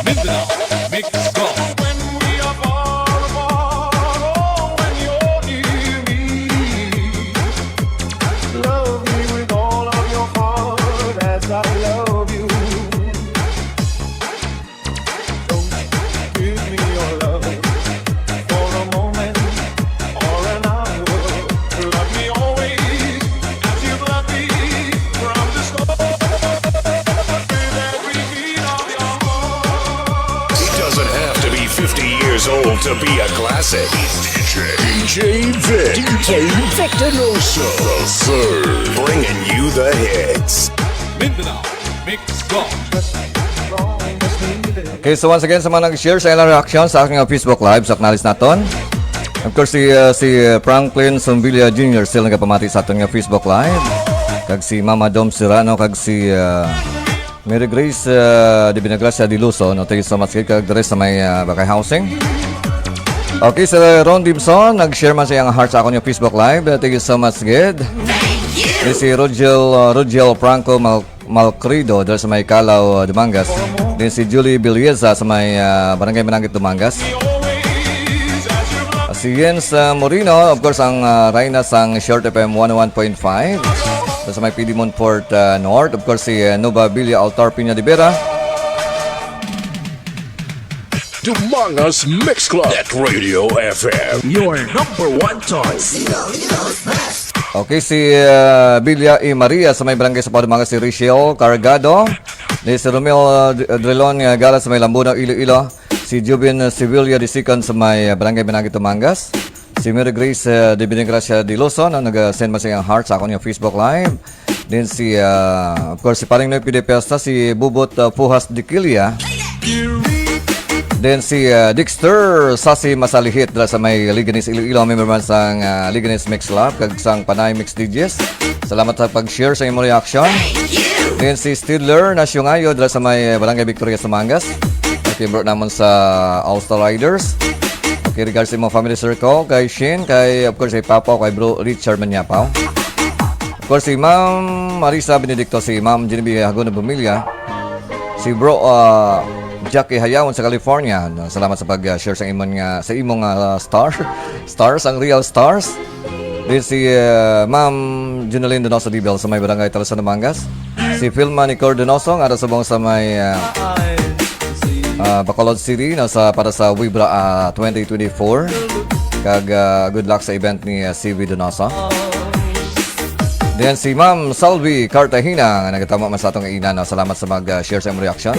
Mindanao Mix Club. Sold to be a classic. D J, D J Vic. D J Vic Donoso. Sir, bringing you the hits. Mindanao Mix Club. Okay, so once again, sa mga nag-share sa ilang reaction sa aking Facebook Live, sa kanalis naton. Of course, si, uh, si uh, Franklin Sumbilia Junior still nagapamati sa aton nga Facebook Live. Kag si Mama Dom Serrano, kag si uh, Mary Grace uh, de Binagracia de Luso, no? Thank you so much, kag dere sa may uh, Bakay Housing. Okay, si Ron Dibson, nag-share man sa iyang heart sa akon nga Facebook Live. Uh, thank you so much, gid. Ni si Rogel, uh, Rogel Franco Mal Malcrido, dere sa may Calao, uh, Dumangas. Din si Julie Biliesa sa may uh, Barangay Mananggit, Dumangas. Si Jens uh, Moreno, of course, ang uh, Reyna sang Short F M one oh one point five. Sa may Piedmont Port uh, North, of course, si uh, Nova Villa Altar Piña de Vera. Dumangas Mix Club at Radio F M. Your number one choice. Okay, si uh, Bilya E. Maria sa may barangay sa Padumangas, si Richelle Cargado, ni si Romel uh, Drilon uh, Gala sa may Lambunao, Iloilo, si Jubin uh, Sevilla de Second sa may uh, barangay Binagi, Tumangas, si Mary Grace uh, de Binigracia de Luzon, na nag-send man sa iyang heart sa akon yung Facebook Live. Then si, uh, of course, si Paring Noy Pide Pesta, si Bubot uh, Puhas de Kilia. Then si uh, Dexter Sasi Masalihit dala sa may Liganis Iloilo, member man sang uh, Liganis Mix Lab kag sang Panay Mix D Js. Salamat sa pag-share sa imong reaction. Then si Stidler Nasyongayo dala sa may Barangay Victoria, Sumangas. Okay, bro namon sa All Star Riders. Okay, regards sa imong family circle, kay Shin, kay, of course, kay Papa, kay Bro Richard Manyapaw. Of course, si Ma'am Marisa Benedicto, si Ma'am Genevieve Hagon ng Pamilya, si Bro uh, Jackie Hayawan sa California. No, salamat sa pag-share sa imong nga sa imong uh, star stars, ang real stars. Din si uh, Ma'am Junalyn Donoso Dibel sa may barangay Talasan, Mangas. Si Filma Nicole Donoso nga subong sa may uh, uh, Bacolod City, no, sa para sa Wibra uh, twenty twenty-four. Kag uh, good luck sa event ni uh, C V Donoso. Then si Ma'am Salvi Cartagena nga nagatama man sa atong ina, no? Salamat sa mag-share sa imong reaction.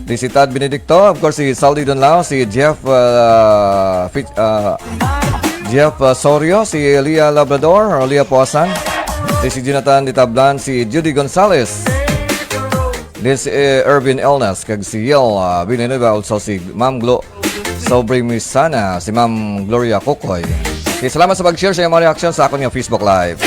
Di si Tad Benedicto, of course, si Saldi Dunlao, si Jeff uh, Fit, uh, Jeff uh, Sorio, si Elia Labrador, Elia Puasan, di si Jonathan Ditablan, si Judy Gonzalez, then si uh, Ervin Elnas, kag si Yel uh, Villanueva, also si Ma'am Glo Sobre mi sana si Ma'am Gloria Cocoy. Okay, salamat sa pag-share sa iyong mga reaction sa akon nga Facebook Live.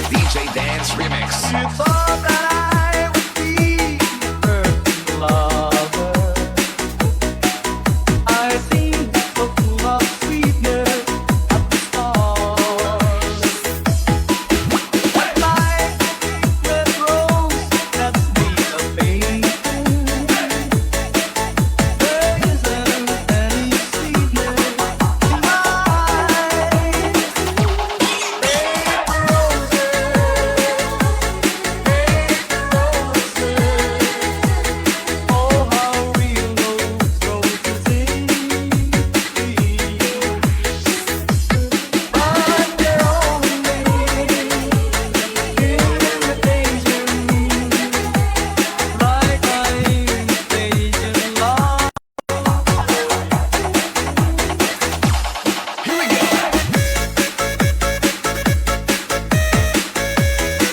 D J Dance Remix.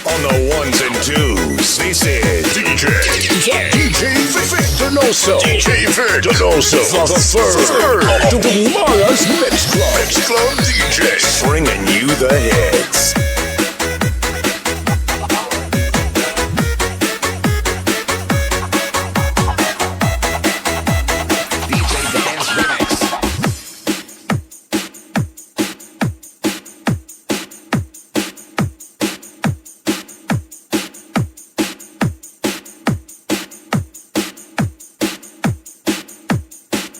On the ones and twos, this is D J, D J, D J Vic Donoso. D J Vic Donoso, the third of the Dumangas Mix Club. Mix Club D J, bringing you the hits.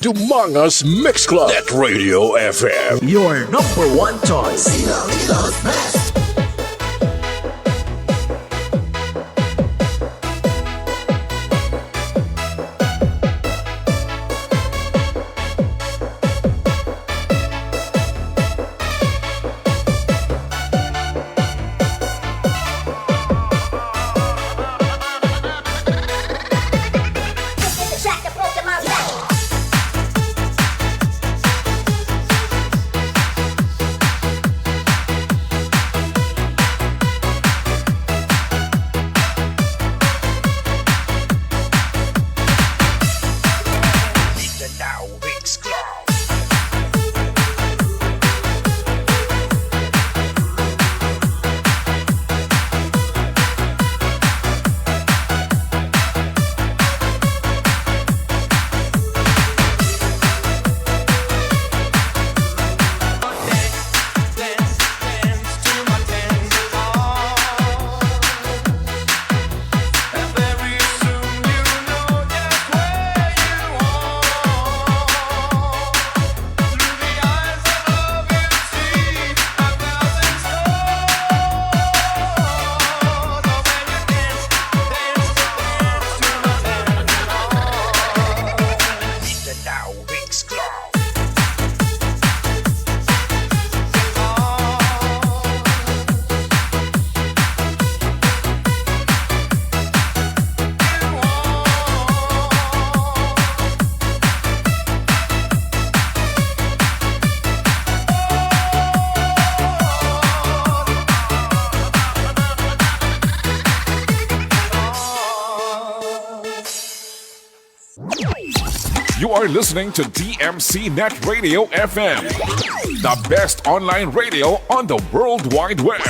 Dumangas Mix Club, Net Radio F M. Your number one choice. Ilonggo's best. You are listening to D M C Net Radio F M, the best online radio on the World Wide Web.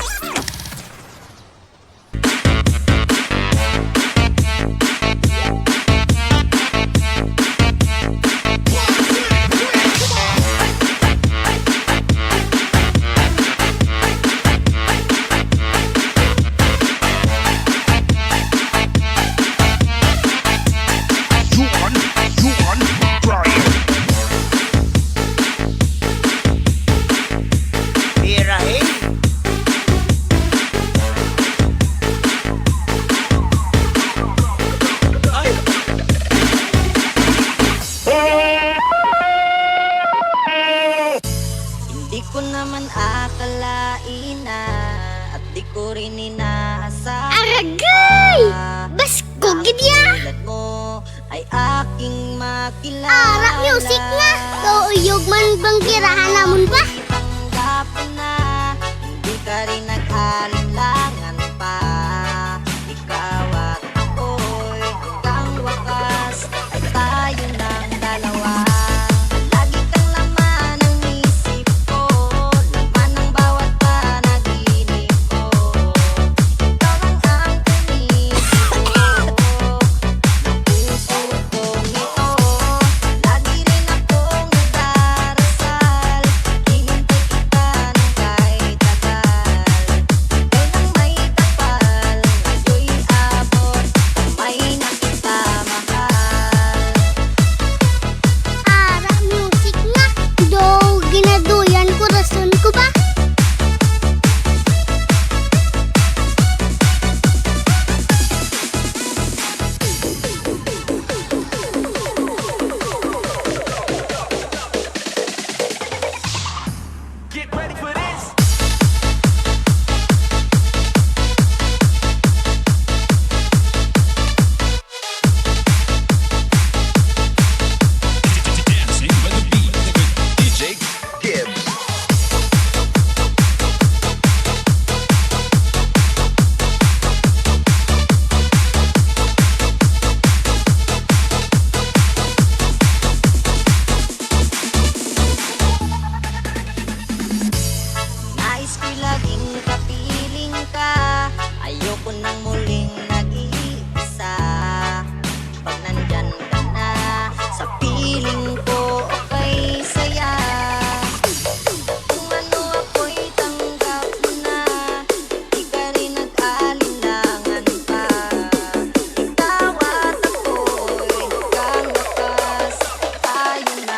Juan, Juan, Brian. Birahin. Ay. Hindi ko naman akalain na at di ko rin inaasahan Aragay! pa Basko na gid ang ya! Tulad mo ay aking makilala. Ara, music na! Kauyog man bang girahan namon ba? Tanggap ko na, hindi ka rin nag-alinlangan pa. Ikaw at ako'y hanggang wakas ay tayo ng dalawa. Lagi kang laman ng isip ko, laman ng bawat panaginip ko. Ikaw lang ang kaisip ko, ng puso kong ito. Lagi rin akong nagdarasal, hinihintay kita ng kay tagal. Hintay nang may kapal, ngayon'y abot, kamay na kita, mahal. Ara, music na. Do, ginaduyan ko, rason ko ba? Get ready for this. Dancing with the beat with D J Gibbs. Nais ko'y laging kapiling ka, ayoko nang muling nag-iisa. Pag nandyan ka na sa piling ko, okay saya. Kung ano ako'y tanggap mo na, di ka rin nag-alinlangan pa. Ikaw at ako'y hanggang wakas, tayo na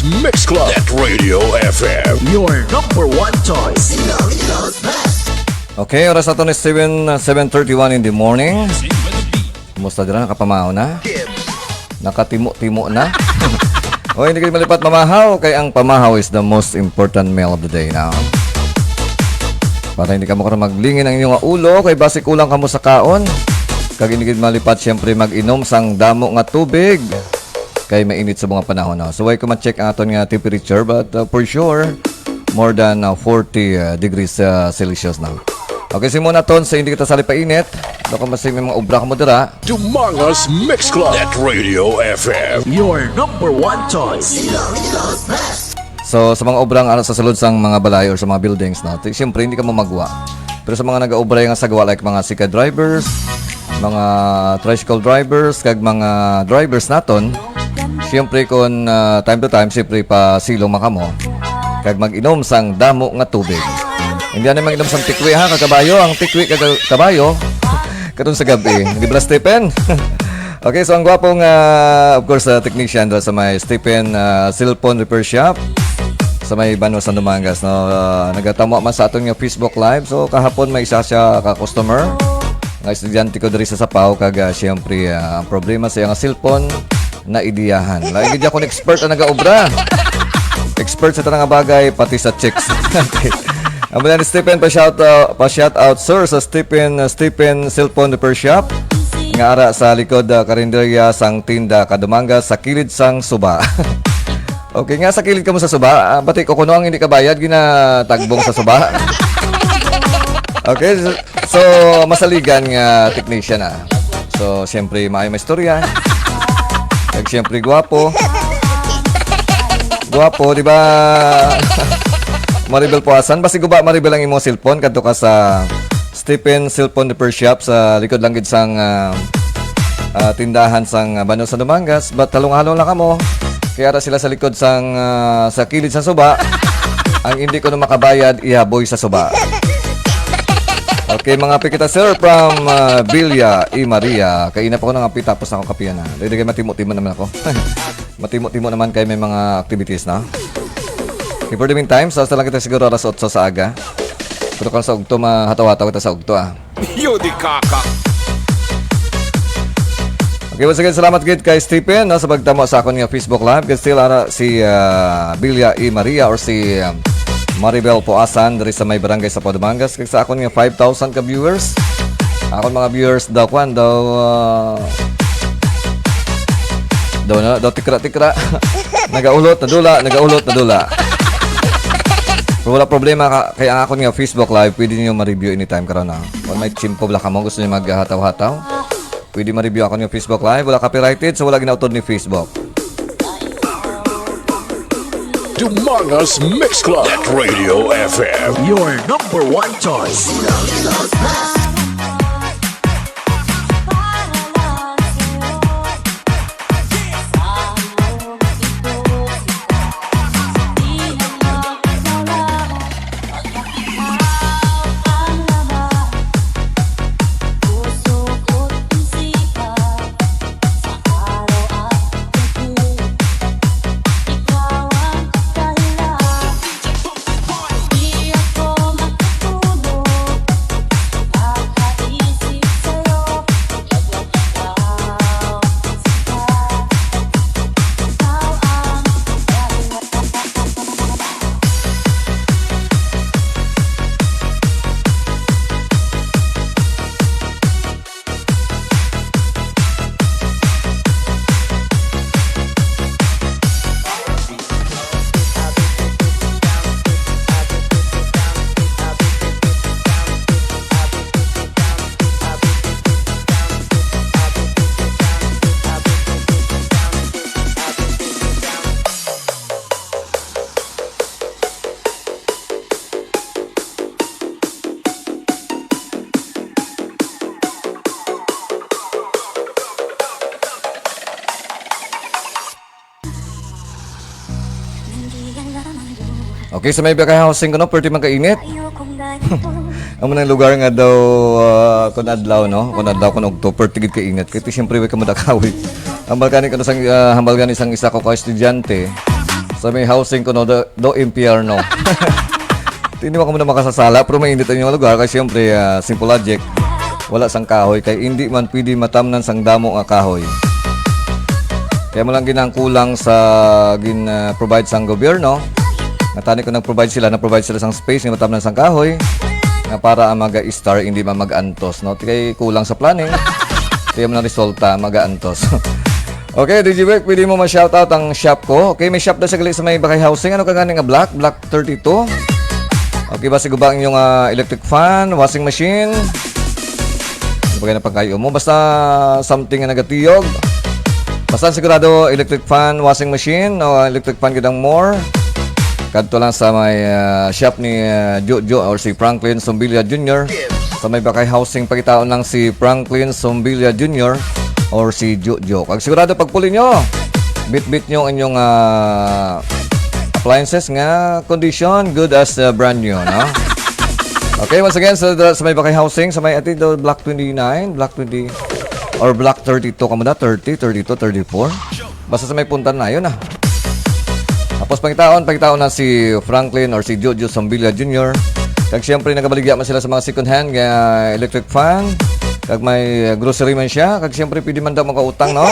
Mix Club at Radio F M. Your number one choice. Okay, oras nato ni seven, uh, seven thirty-one in the morning. Kumusta dira? Nakapamahaw na? Nakatimo-timo na? O, hindi kayo malipat mamahaw, kay ang pamahaw is the most important meal of the day now. Para hindi kamo karon maglingin ang inyong ulo, kay basi kulang kamo sa kaon. Kag hindi gid malipat, siyempre, mag-inom sang damo nga tubig. Kay mainit sa mga panahon, no? So, way ko ma-check ang aton nga temperature, but, uh, for sure, more than, uh, forty, uh, degrees, uh, Celsius na. Okay, simuon naton sa hindi kita salipainit. Baka mas may mga obra kamo dira. Dumangas Mix Club at Radio F M. Your number one choice. So, sa mga obra nga sa sulod sang mga balay or sa mga buildings, no? Ti-, siyempre, hindi ka mamagwa. Pero sa mga nag-aobra nga sa gawa, like mga sika drivers, mga tricycle drivers, kag mga drivers naton, siyempre, kung, ah, time to time, siyempre, pasilong man kamo. Kag mag-inom sang damo nga tubig. Hindi na mag-inom sang tikwi, ha, kakabayo. Ang tikwi, kag-, kabayo, karon sa gabi. Di ba, Stephen? Okay, so ang gwapo nga, of course, uh, technician dira sa may Stephen, uh, Cellphone Repair Shop sa may Banwa, San Dumangas, no? Uh, nagatamo man sa aton nga Facebook Live. So, kahapon may isa siya ka customer nga estudyante ko diri sa Sapaw, kag, uh, siyempre, uh, ang problema sa iyang cellphone, naidiyahan. Lagi di ako expert ang nagaobra. Expert sa tanang bagay, pati sa chicks. Ang mga ni Stephen, pa shout out, pa shout out, sir, sa Stephen, uh, Stephen Cellphone Repair Shop, nga ara sa likod, uh, karinderya sang tinda Kadumangas sa kilid sang suba. Okay, nga sa kilid kamo sa suba, ah, bati ko kuno ang hindi kabayad, ginatagbong sa suba. Okay, so, so, masaligan nga technician, ah. So, siyempre, maayo may istorya. Kag siyempre, gwapo. Gwapo, di ba? Maribel Puasan, basi guba, Maribel, ang imong cellphone, kadto ka sa Stephen Cellphone Repair Shop sa likod lang gid sang, ah, ah, tindahan sang, ah, Banwa, San Dumangas. But halong-halong lang kamo. Kaya ra sila sa likod sang, ah, sa kilid sa suba. Ang hindi ko na makabayad, ihaboy sa suba. Okay, mga pikita, sir, from, ah, Villa y Maria. Kaina pa ko nangapit, tapos na ako kapiyan, ha. Dili kay matimo-timo naman ako. Matimo-timo naman kay may mga activities na. Okay, for the meantime, sa lang kita siguro alas otso sa aga. Pero kung sa ugto, mahataw-hataw kita sa ugto, ah. Yo, di kaka. Okay, once again, salamat gid kay Stephen, no, sa pagtamo sa akon nga Facebook Live. Kay still ara si, ah, Bilya E. Maria or si, ah, Maribel Puasan diri sa may barangay sa Padumangas. Kag sa akon nga five thousand ka viewers. Akon mga viewers daw, kwan, daw, ah, daw na, daw tikra-tikra. Nagaulot na dula, nagaulot na dula. Pero wala problema ka, kay ang akon nga Facebook Live, pwede niyo ma-review anytime karon na. Kung may tiyempo bala kamo, gusto niyo maghataw-hataw, pwede ma-review akon nga Facebook Live. Wala copyrighted, so wala ginautod ni Facebook. Dumangas Mix Club at Radio F M. Your number one choice. Okay, sa may Biyakay Housing ko, no? Pwede man kainit. Amo nang lugar nga daw, ah, kun adlaw, no? Kun adlaw, kun ugto, pwede gid kainit. Kaya siyempre, way ka madakawi. Hambal gani kuno sang, ah, hambal gani sang isa ko ka estudyante. Sa may housing kuno do, do impyerno. Hindi man kamo na makasasala, pero mainit ang inyong lugar. Kay siyempre, ah, simple logic. Wala sang kahoy, kay hindi man pwede matamnan sang damo nga kahoy. Kaya mo lang ginang kulang sa gin, ah, provide sang gobyerno. Nga tani ko nag-provide sila, na-provide sila sang space nga matamnan sang kahoy. Nga para ang mga star hindi man mag-antos, no? Kay kulang sa planning. Kaya mo na resulta, mag-antos. Okay, D J Vic, pwede mo ma-shoutout ang shop ko. Okay, may shop na sa gali sa may Bakay Housing. Ano ka gani nga block? Block thirty-two. Okay, basi guba ang inyong, ah, electric fan, washing machine. Ano ba na pagkayo mo? Basta something nga nagatiyog. Basta sigurado electric fan, washing machine, o electric fan gid ang more. Kadto lang sa may, ah, shop ni, ah, Jojo or si Franklin Sombilya Junior. Sa may Bakay Housing, pangitaon lang si Franklin Sombilya Junior or si Jojo. Kag sigurado pagpuli nyo, bitbit nyo ang inyong, ah, appliances nga condition good as, ah, brand new, no? Okay, once again, sa, sa may Bakay Housing, sa may ati do, Block twenty-nine, Block twenty, or Block thirty-two, kamo na, thirty, thirty-two, thirty-four. Basta sa may punta na yun, ah. Tapos pangitaon, pangitaon na si Franklin or si Jojo Sombilya Junior. Kag siyempre, nagabaligya man sila sa mga second hand nga electric fan. Kag may, uh, grocery man siya. Kag siyempre, pwede man daw makautang, no?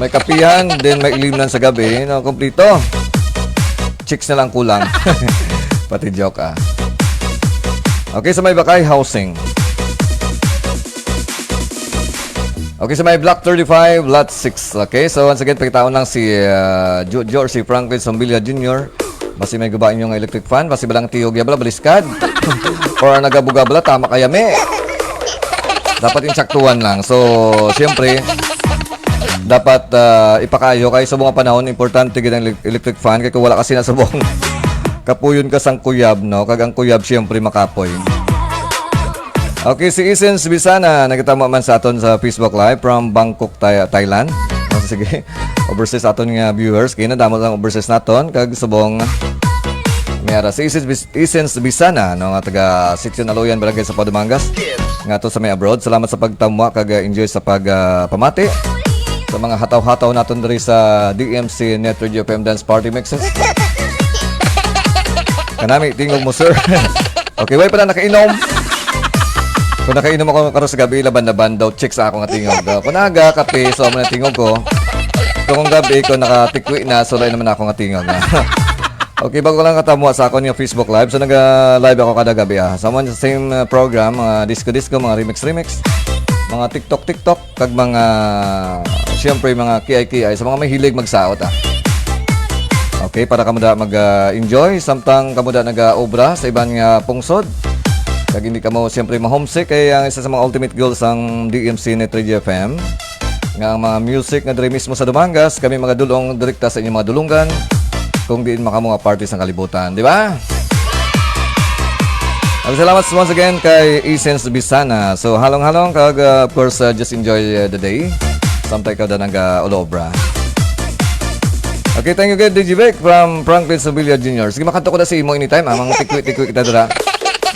May kapihan, then may ilimnan sa gabi, no? Kompleto. Chicks na lang kulang. Pati joke, ah. Okay, sa may Bakay Housing. Okay, sa may Block thirty-five, Lot six. Okay, so once again, pagkitaon lang si, ah, Jojo or si Franklin Sombilya Junior. Basi may guba inyo nga electric fan, basi ba lang tiyog ya bala, baliskad? Or ang nagabuga bala, tama kaya me? Dapat insaktuhan lang. So, siyempre, dapat, ah, ipakaayo kay sa mga panahon, importante gid ang elec-, electric fan. Kay kung wala kasi na subong, kapuyon ka sang kuyab, no? Kag ang kuyab, siyempre, makapoy. Okay, si Essence Bisana, nagkatama man sa aton sa Facebook Live from Bangkok, Thai-, Thailand. Oh, sige, overseas aton nga viewers. Kaya nadamo ang overseas naton. Kag subong, may ara si Essence Bis-, Essence Bisana, no, nga taga Section Aloyan, Barangay Sampao, Dumangas. Nga to sa may abroad. Salamat sa pagtamwa kag, uh, enjoy sa pag, uh, pamati. Sa mga hataw-hataw naton diri sa D M C Net Radio F M Dance Party Mixes. Kanami, tingog mo, sir. Okay, way pa na nakainom. Kung nakainom ako karon sa gabi, laban-laban daw, chicks sa ako nga tingog. Daw, kung aga, kape, so, amo na tingog ko. Kung gabi, kung nakatikwi na, so, lain naman ako nga tingog. Okay, bago ko lang katamwa sa akon nga Facebook Live. So, naga-live ako kada gabi, ah. Sa mga same, uh, program, mga disco-disco, mga remix-remix, mga TikTok-TikTok, kag mga, siyempre, mga K I K I, sa mga mahilig magsaot, ah. Okay, para kamo da mag, ah, enjoy, samtang kamo da nag-obra sa iban nga pungsod. Kag hindi kamo, siyempre, ma-homesick, kay ang isa sa mga ultimate goals sang D M C Net Radio F M, nga ang mga music nga diri mismo sa Dumangas, kami magadul-ong direkta sa inyong mga dulungan, kung diin man kamo nga parte sang kalibutan, di ba? Ang salamat once again kay Essence Bisana. So, halong-halong kag, uh, of course, uh, just enjoy, uh, the day. Samtang ikaw da nag, uh, ulo-obra. Okay, thank you kay D J Vic from Franklin Sumbilya Junior. Sige, makadto ko na sa imo anytime, ah. Mga tikwi-tikwi kita dira.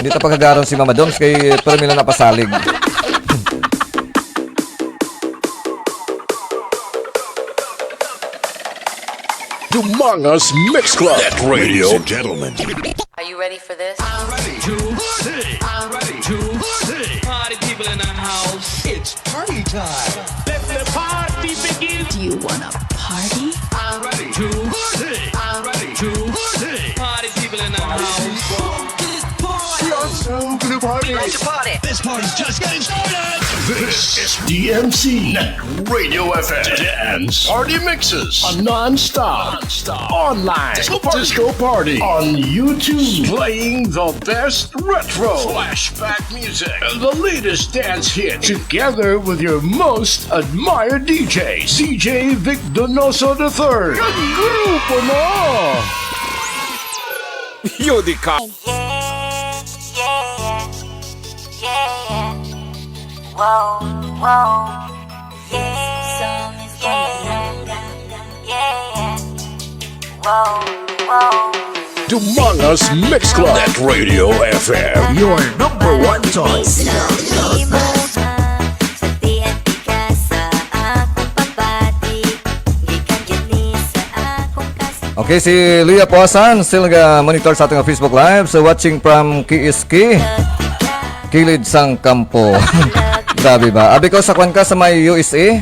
Hindi ta pagagaron si Mama Doms kay, pero mila napasalig. Dumangas Mix Club. That radio. Ladies and gentlemen. Are you ready for this? I'm ready to party. I'm ready to party. Party people in the house. It's party time. Let the party begin. Do you wanna party? I'm ready to party. I'm ready to party. Party people in the house. We are so gonna party. We like to party. This party's just getting started. This is D M C Net Radio F M Dance Party Mixes, a non-stop, non-stop online disco party. Disco party on YouTube, playing the best retro, flashback music, and the latest dance hit, together with your most admired D Js, D J Vic Donoso the third. Kag grupo mo! Yo di ka. Yeah, yeah, yeah, yeah, yeah. Whoa, whoa. Yeah, yeah, yeah, yeah. Whoa, whoa. Dumangas Mix Club. Net Radio F M. Your number one choice. Sa tiyan ka sa akong pagbati, gikan gid ni Okay, si Leah Puasan, still nag-monitor sa ating Facebook Live. So, watching from K S K, Kilid sang Kampo. Grabe ba? Abi ko sa kwan ka sa may U S A?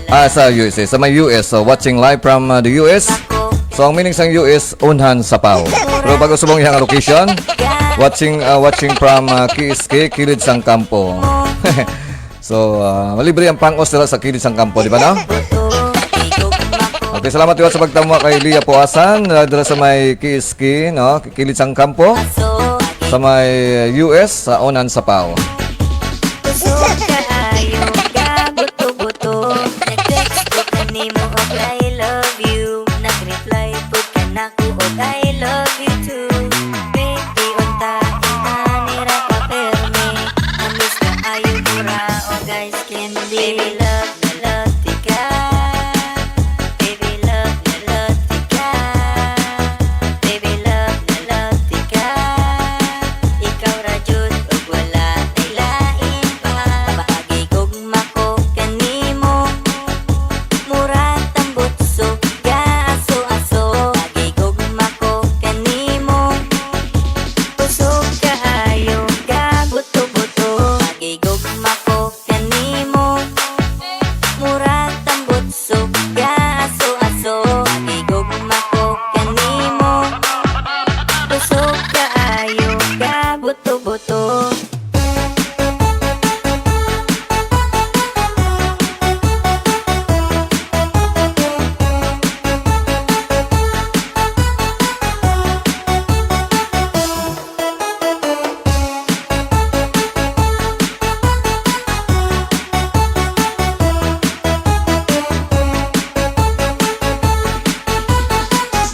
Ah, sa U S A. Sa may U S. So, watching live from uh, the U S. So, ang meaning sang U S, unhan sa pao. Pero bago subong iyang location, watching uh, watching from uh, K S K, Kilid sang Kampo. So, ah, malibre ang pangos dira sa Kilid sang Kampo, di ba, no? Okay, salamat liwat sa pagtamwa kay Leah Puasan, ah, dira sa may K S K, no? Kilid sang Kampo, sa may U S, sa Onan, Sapao. Kusog kaayo ka, buto-buto. Nag-text ko kanimo og "I love you." Nag-reply pud ka nako og "I love you too." Baby, unta, inani ra ka permi. Amis kaayo mura og ice candy. Baby, love na love tika. Baby, love na love tika. Baby, love na love tika. Ikaw ra jud ug wala nay lain pa. Paagi gugma ko kanimo. Mura tambutso, gaaso-aso. Paagi gugma ko kanimo. Kusog kaayo, gabuto-buto. Paagi gugma ko kanimo. Mura tambutso, gaaso-aso. Paagi gugma ko kanimo. Kusog kaayo, gabuto-buto.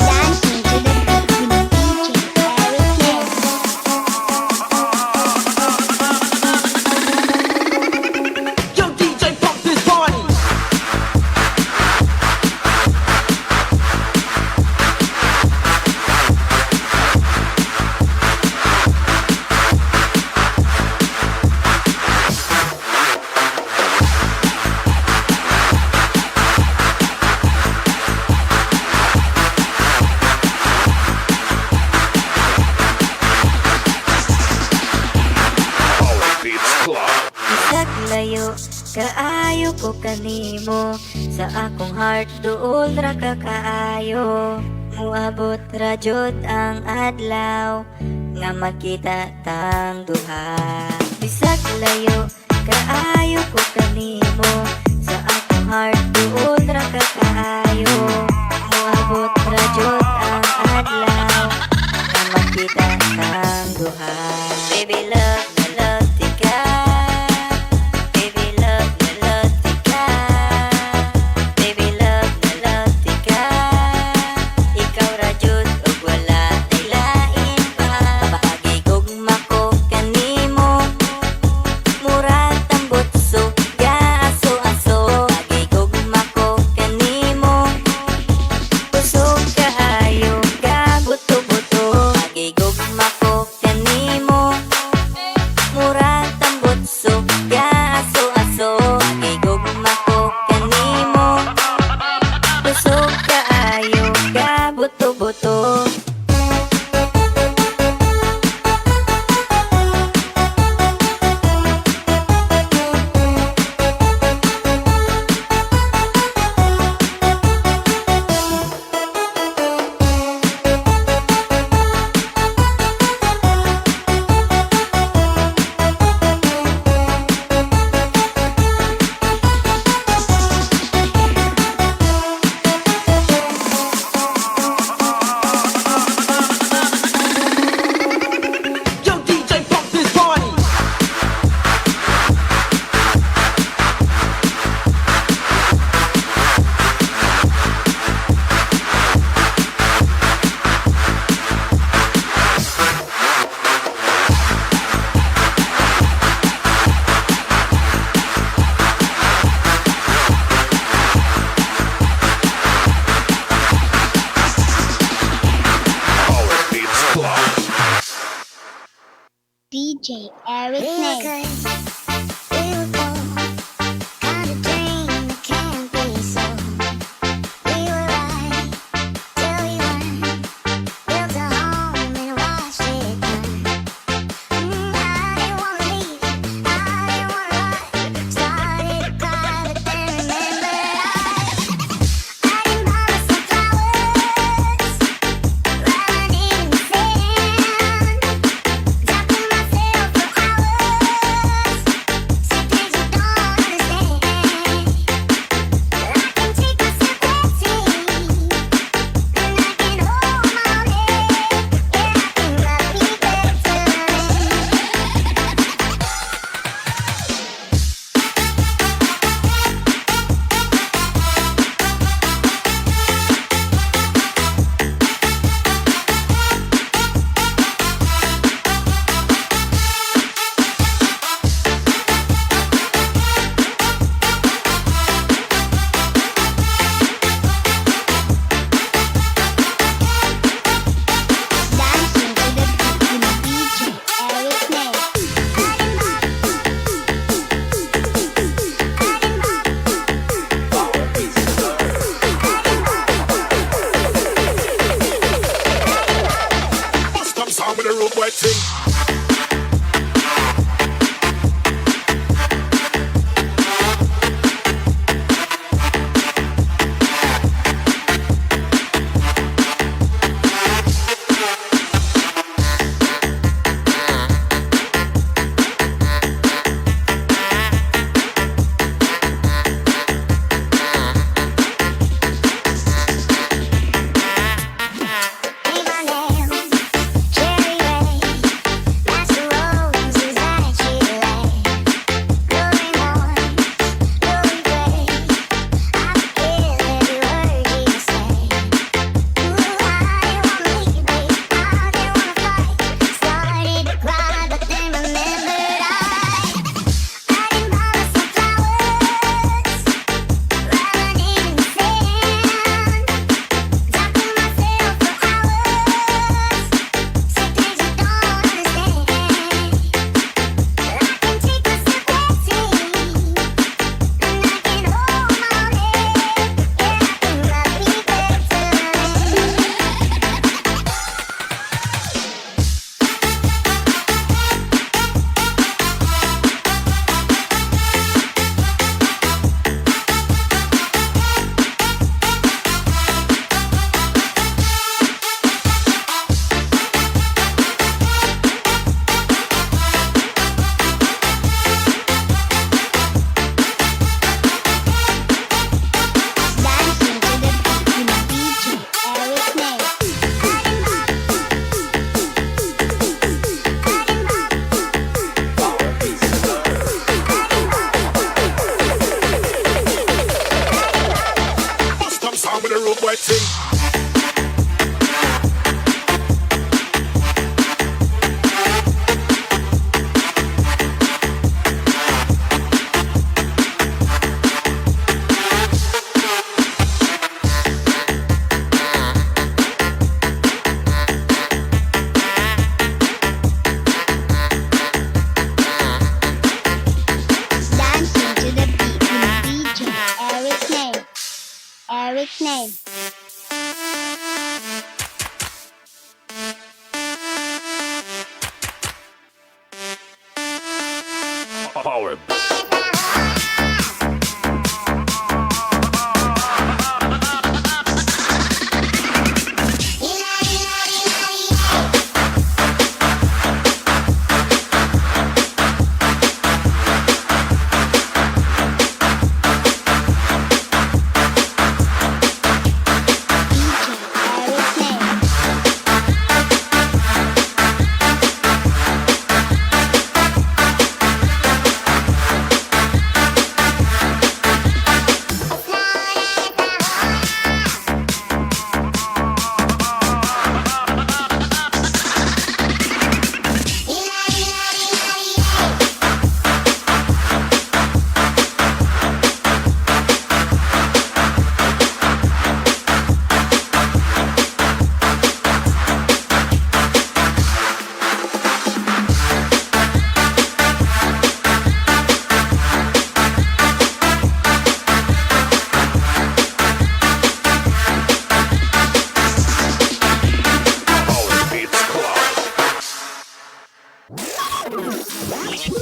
Dancing to the beat with D J Eric Ness. Yo, D J, pump this party. Bisag layo kaayo ko kanimo, sa akong heart duol ra ka kaayo. Moabot ra jud ang adlaw nga magkita tang duha. Bisag layo kaayo ko kanimo, sa akong heart duol ra ka kaayo. Moabot ra jud ang adlaw nga magkita tang duha. Baby, love na love tika. Baby, love na love tika. Baby, love na love tika. Ikaw ra jud ug wala nay lain pa. Paagi gugma ko kanimo. Mura tambutso, gaaso-aso. Paagi gugma ko kanimo. Kusog kaayo, gabuto-buto. Paagi gugma ko kanimo. Mura tambutso, gaaso-aso. Paagi gugma ko kanimo. Kusog kaayo, gabuto-buto. Yo, D J, pump this party. D J Eric Ness. We were good, we were gold. Kinda dream that can't be sold. We were right Fighting. Custom sound with the rude boy ting. Dancing to the beat with D J Eric Name. Eric Name. Power.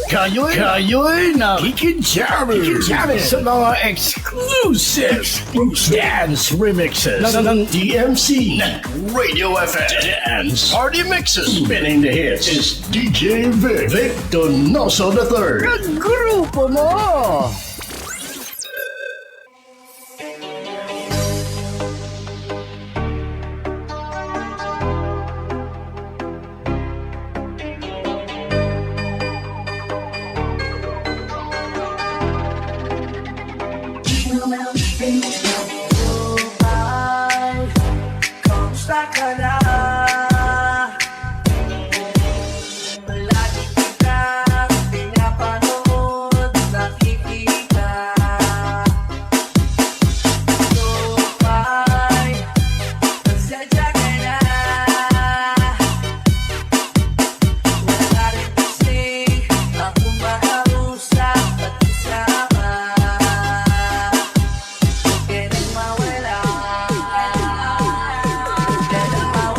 Kayo'y, kayo'y nakikijamming, nakikijamming sa mga exclusive, exclusive dance remixes ng, ng D M C, ng Radio F M Dance Party Mixes, spinning the hits is D J Vic, Vic Donoso the third. Kagrupo mo! Kamusta ka na? Lagi kita pinapanood, nakikita. So fine, pasensya ka na. Wala rin kasi akong makausap at kasama. Huwag ka nang mawala. Huwag ka nang mawala.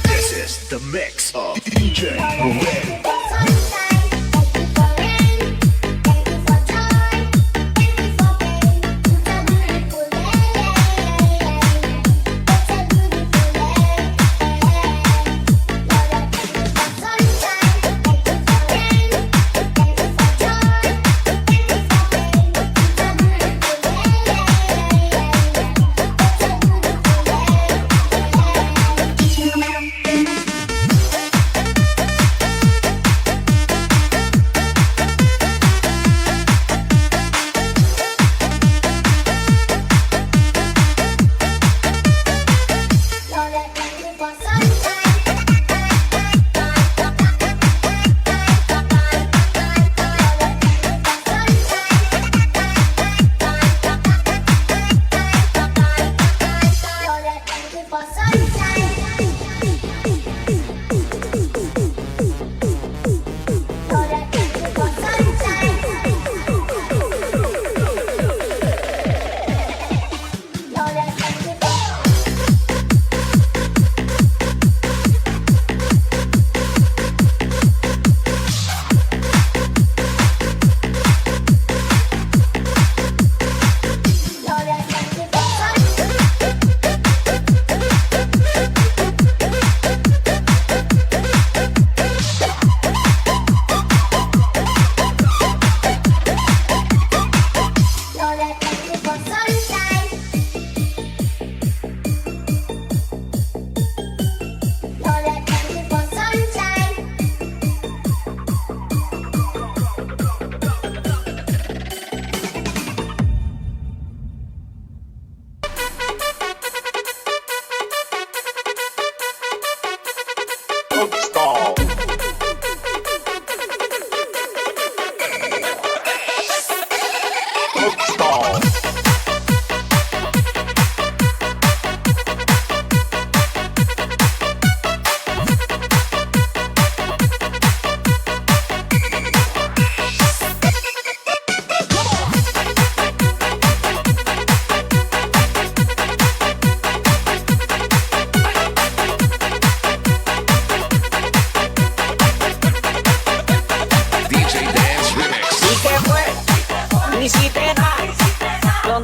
This is the mix of D J Red. D J Dance Remix. Hiciste, pues, lo hiciste mal. Lo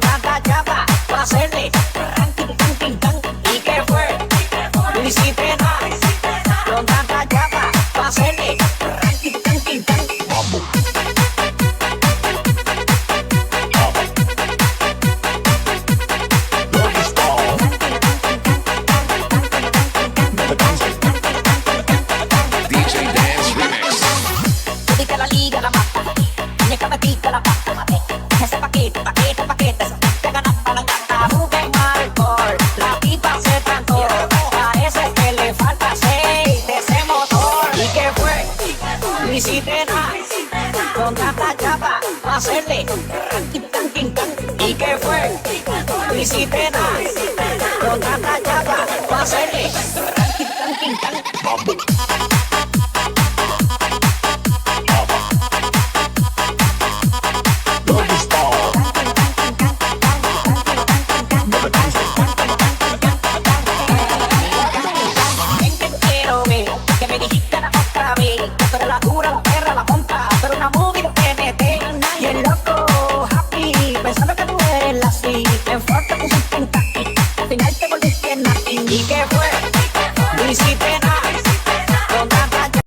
Di ka na magkamati. Ese pakit, pakit, pakit. Kaganap pa lang ang tao kay Marcor. Lagi pa sa tanto. Parece que le falta aceite ese motor. ¿Y qué fue? Visite na. Contrata ya pa. Hacerle. Ranking, ranking, ranking. ¿Y qué fue? Visite na. Contrata ya pa. Hacerle. Ranking, ranking, ranking. Pero me, que me dijiste la otra vez, pero la dura, la perra, la tonta, pero una movie de T N T. Y el loco, happy, pensando que tú eres la así, en fuerte con su Kentucky, al final te volviste nothing. ¿Y qué fue? Hiciste